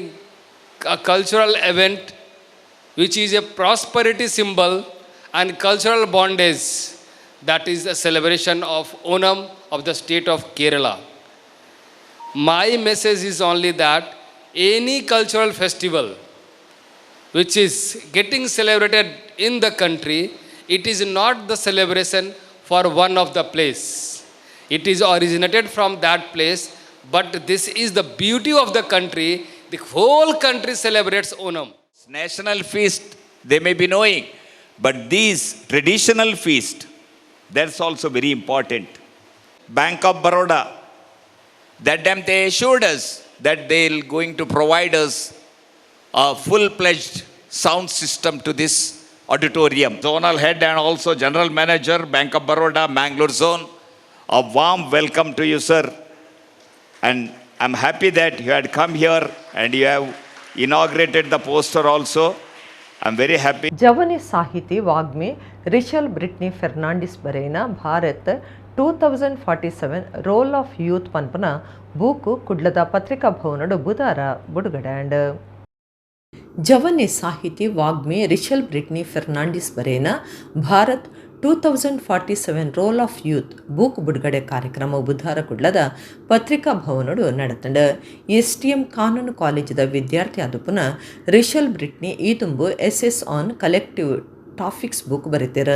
a cultural event which is a prosperity symbol and cultural bondage, that is a celebration of Onam of the state of Kerala. My message is only that any cultural festival which is getting celebrated in the country, it is not the celebration for one of the place. It is originated from that place, but this is the beauty of the country. The whole country celebrates Onam. National feast, they may be knowing, but these traditional feast, that's also very important. Bank of Baroda, that time they assured us that they're going to provide us a full-fledged sound system to this auditorium. Zonal head and also general manager, Bank of Baroda, Mangalore zone, a warm welcome to you, sir. And I'm happy that you had come here and you have inaugurated the poster also. I'm very happy. ಜವನಿ ಸಾಹಿತಿ ವಾಗ್ಮಿ ರಿಷಲ್ Britney Fernandes ಬರೆಯಿನ Bharat 2047 role of youth ಪನ್ಪನ book ಕುಡ್ಲದ ಪತ್ರಿಕಾ ಭವನಡು ಬುಧಾರ ಬುಡುಗಡೆ and. ಜವನಿ ಸಾಹಿತಿ ವಾಗ್ಮಿ ರಿಷಲ್ Britney Fernandes ಬರೆಯಿನ Bharat 2047 role of youth book ಬಿಡುಗಡೆ ಕಾರ್ಯಕ್ರಮ ಬುಧವಾರ ಕುಡ್ಲದ ಪತ್ರಿಕಾ ಭವನಡು ನಡೆತಂಡ. ಎಸ್ಟಿಎಂ ಕಾನೂನು ಕಾಲೇಜಿದ ವಿದ್ಯಾರ್ಥಿ ಆದುಪುನ ರಿಷಲ್ ಬ್ರಿಟ್ನಿ ಈ ತುಂಬು essays on collective topics book ಬರೀತೀರ.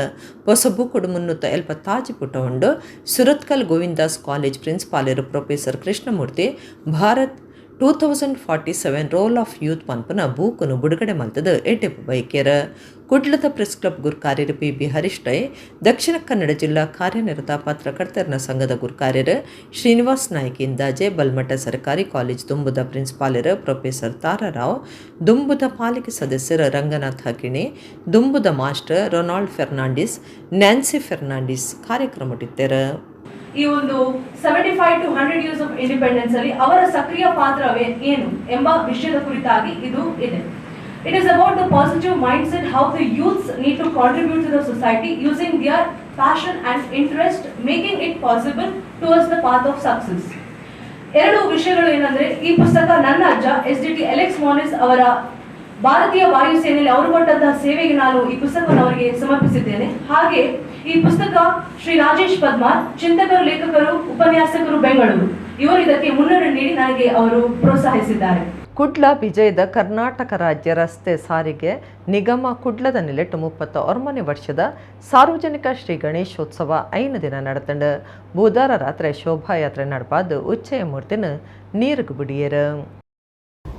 ಹೊಸ ಬುಕ್ 375 ಪುಟ ಉಂಡು. ಸುರತ್ಕಲ್ ಗೋವಿಂದಾಸ್ ಕಾಲೇಜ್ ಪ್ರಿನ್ಸಿಪಾಲರು professor Krishnamurthy Bharat 2047 role of youth ಪನ್ಪನ ಬೂಕುನು ಬಿಡುಗಡೆ ಮಲ್ತದ ಎಡ್ಡೆಪ್ಪು ಬೈಕೇರ. ಕುಡ್ಲದ ಪ್ರೆಸ್ ಕ್ಲಬ್ ಗುರ್ಕಾರ್ಯರು ಪಿ ಬಿ ಹರೀಶ್ ರೈ, ದಕ್ಷಿಣ ಕನ್ನಡ ಜಿಲ್ಲಾ ಕಾರ್ಯನಿರತ ಪತ್ರಕರ್ತರ ಸಂಘದ ಗುರ್ಕಾರ್ಯರು ಶ್ರೀನಿವಾಸ್ ನಾಯ್ಕ ಇಂದಾಜೆ, ಬಲ್ಮಠ ಸರ್ಕಾರಿ ಕಾಲೇಜ್ ದುಂಬುದ ಪ್ರಿನ್ಸಿಪಾಲರು ಪ್ರೊಫೆಸರ್ ತಾರಾರಾವ್, ದುಂಬುದ ಪಾಲಿಕೆ ಸದಸ್ಯರು ರಂಗನಾಥ್ ಹಕಿಣಿ, ದುಂಬುದ master Ronald Fernandes, Nancy Fernandes ಕಾರ್ಯಕ್ರಮಟ್ಟಿತ್ತೆರು. ಈ ಒಂದು 75 to 100 years of independence ಅಲ್ಲಿ ಅವರ ಸಕ್ರಿಯ ಪಾತ್ರವೇ ಏನು ಎಂಬ ವಿಷಯದ ಕುರಿತಾಗಿ ಇದು ಇದೆ. It is about the positive mindset, how the youths need to contribute to the society using their passion and interest, making it possible towards the path of success. ಎರಡು ವಿಷಯಗಳು ಏನಂದ್ರೆ, ಈ ಪುಸ್ತಕ ನನ್ನ ಅಜ್ಜ S D T Alex Moniz ಅವರ ಭಾರತೀಯ ವಾಯುಸೇನೆಯಲ್ಲಿ ಅವರು ಕೊಟ್ಟಂತಹ ಸೇವೆಗೆ ನಾನು ಈ ಪುಸ್ತಕವನ್ನು ಅವರಿಗೆ ಸಮರ್ಪಿಸಿದ್ದೇನೆ. ಹಾಗೆ ಈ ಪುಸ್ತಕ ಶ್ರೀ ರಾಜೇಶ್ ಪದ್ಮಾರ್, ಚಿಂತಕರು, ಲೇಖಕರು, ಉಪನ್ಯಾಸಕರು, ಬೆಂಗಳೂರು, ಇವರು ಇದಕ್ಕೆ ಮುನ್ನುಡಿ ನೀಡಿ ನನಗೆ ಅವರು ಪ್ರೋತ್ಸಾಹಿಸಿದ್ದಾರೆ. ಕುಡ್ಲ ವಿಜಯದ ಕರ್ನಾಟಕ ರಾಜ್ಯ ರಸ್ತೆ ಸಾರಿಗೆ ನಿಗಮ ಕುಡ್ಲದ ನಿಲೆಟ್ಟು 39ನೇ ವರ್ಷದ ಸಾರ್ವಜನಿಕ ಶ್ರೀ ಗಣೇಶೋತ್ಸವ 5 ದಿನ ನಡೆತಂಡು. ಬುಧವಾರ ರಾತ್ರಿ ಶೋಭಾಯಾತ್ರೆ ನಡಪಾದು ಉಚ್ಚಯ ಮೂರ್ತಿನ ನೀರುಗು ಬಿಡಿಯರು.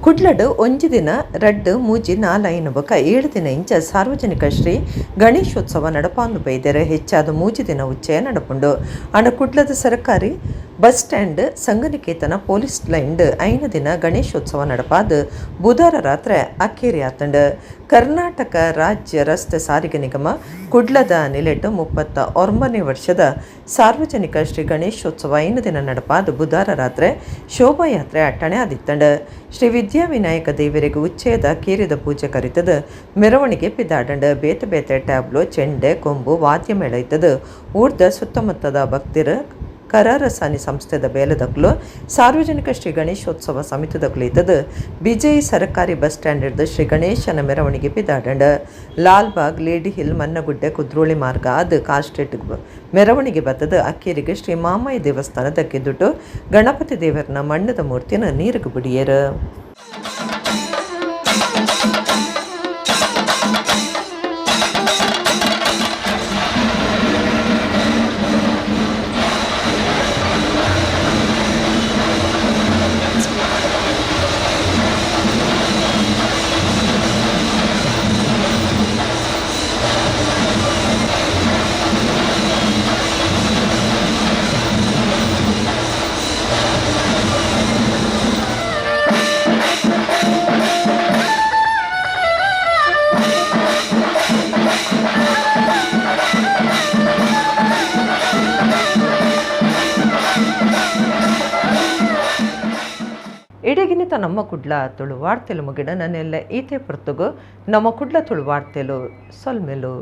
ಕುಡ್ಲಡು ಒಂಜಿ ದಿನ 2, 3, 4, 5 ಬೊಕ 7 ದಿನ ಇಂಚ ಸಾರ್ವಜನಿಕ ಶ್ರೀ ಗಣೇಶೋತ್ಸವ ನಡಪಾಂದು ಬೈದೆರ್. ಹೆಚ್ಚಾದ 3 ದಿನ ಉಚ್ಚಯ ನಡಪುಂಡು. ಆಂಡ ಕುಡ್ಲದ ಸರ್ಕಾರಿ Bus stand Sanghaniketana police line 5 ದಿನ ಗಣೇಶೋತ್ಸವ ನಡಪಾದ ಬುಧವಾರ ರಾತ್ರಿ ಅಕ್ಕೇರಿ ಆತಂಡ್. ಕರ್ನಾಟಕ ರಾಜ್ಯ ರಸ್ತೆ ಸಾರಿಗೆ ನಿಗಮ ಕುಡ್ಲದ ನಿಲೆಟ್ 39ನೇ ವರ್ಷದ ಸಾರ್ವಜನಿಕ ಶ್ರೀ ಗಣೇಶೋತ್ಸವ 5 ದಿನ ನಡಪಾದ ಬುಧವಾರ ರಾತ್ರಿ ಶೋಭಾಯಾತ್ರೆ ಅಟ್ಟಣೆ ಆದಿತ್ತಂಡ್. ಶ್ರೀ ವಿದ್ಯಾವಿನಾಯಕ ದೇವರಿಗೆ ಉಚ್ಚಯದ ಕೀರಿದ ಪೂಜೆ ಕರಿತದ ಮೆರವಣಿಗೆ ಪಿದಾಡಂಡ್. ಬೇತೆ ಬೇತೆ ಟ್ಯಾಬ್ಲೋ ಚೆಂಡೆ ಕೊಂಬು ವಾದ್ಯ ಮೇಳ ಇತ್ತದ. ಊರ್ದ ಸುತ್ತಮುತ್ತದ ಭಕ್ತಿರ ಕರಾರಸಾನಿ ಸಂಸ್ಥೆದ ಬೇಲದಕ್ಲು ಸಾರ್ವಜನಿಕ ಶ್ರೀ ಗಣೇಶೋತ್ಸವ ಸಮಿತಿದಕ್ಲು ಇತ್ತದ. ಬಿಜೈ ಸರಕಾರಿ ಬಸ್ ಸ್ಟ್ಯಾಂಡ್ ಹಿಡಿದು ಶ್ರೀ ಗಣೇಶನ ಮೆರವಣಿಗೆ ಪಿದಾಡಂಡ್. ಲಾಲ್ಬಾಗ್, ಲೇಡಿ ಹಿಲ್, ಮನ್ನಗುಡ್ಡೆ, ಕುದ್ರೋಳಿ ಮಾರ್ಗ ಅದು ಕಾಸ್ಟ್ರೇಟ್ ಮೆರವಣಿಗೆ ಬತ್ತದ. ಅಕ್ಕೇರಿಗೆ ಶ್ರೀ ಮಾಮಾಯಿ ದೇವಸ್ಥಾನದ ಕಿದ್ದುಟ್ಟು ಗಣಪತಿ ದೇವರನ ಮಣ್ಣದ ಮೂರ್ತಿನ ನೀರಿಗೆ ಬಿಡಿಯರು. ಇಡಗಿನಿತ ನಮ್ಮ ಕುಡ್ಲ ತುಳು ವಾರ್ತೆಲು ಮುಗಿಡ ನನ್ನೆಲ್ಲ ಈತೆ ಪುರ್ತುಗು ನಮ್ಮ ಕುಡ್ಲ ತುಳು ವಾರ್ತೆಲು ಸೊಲ್ಮೆಲು.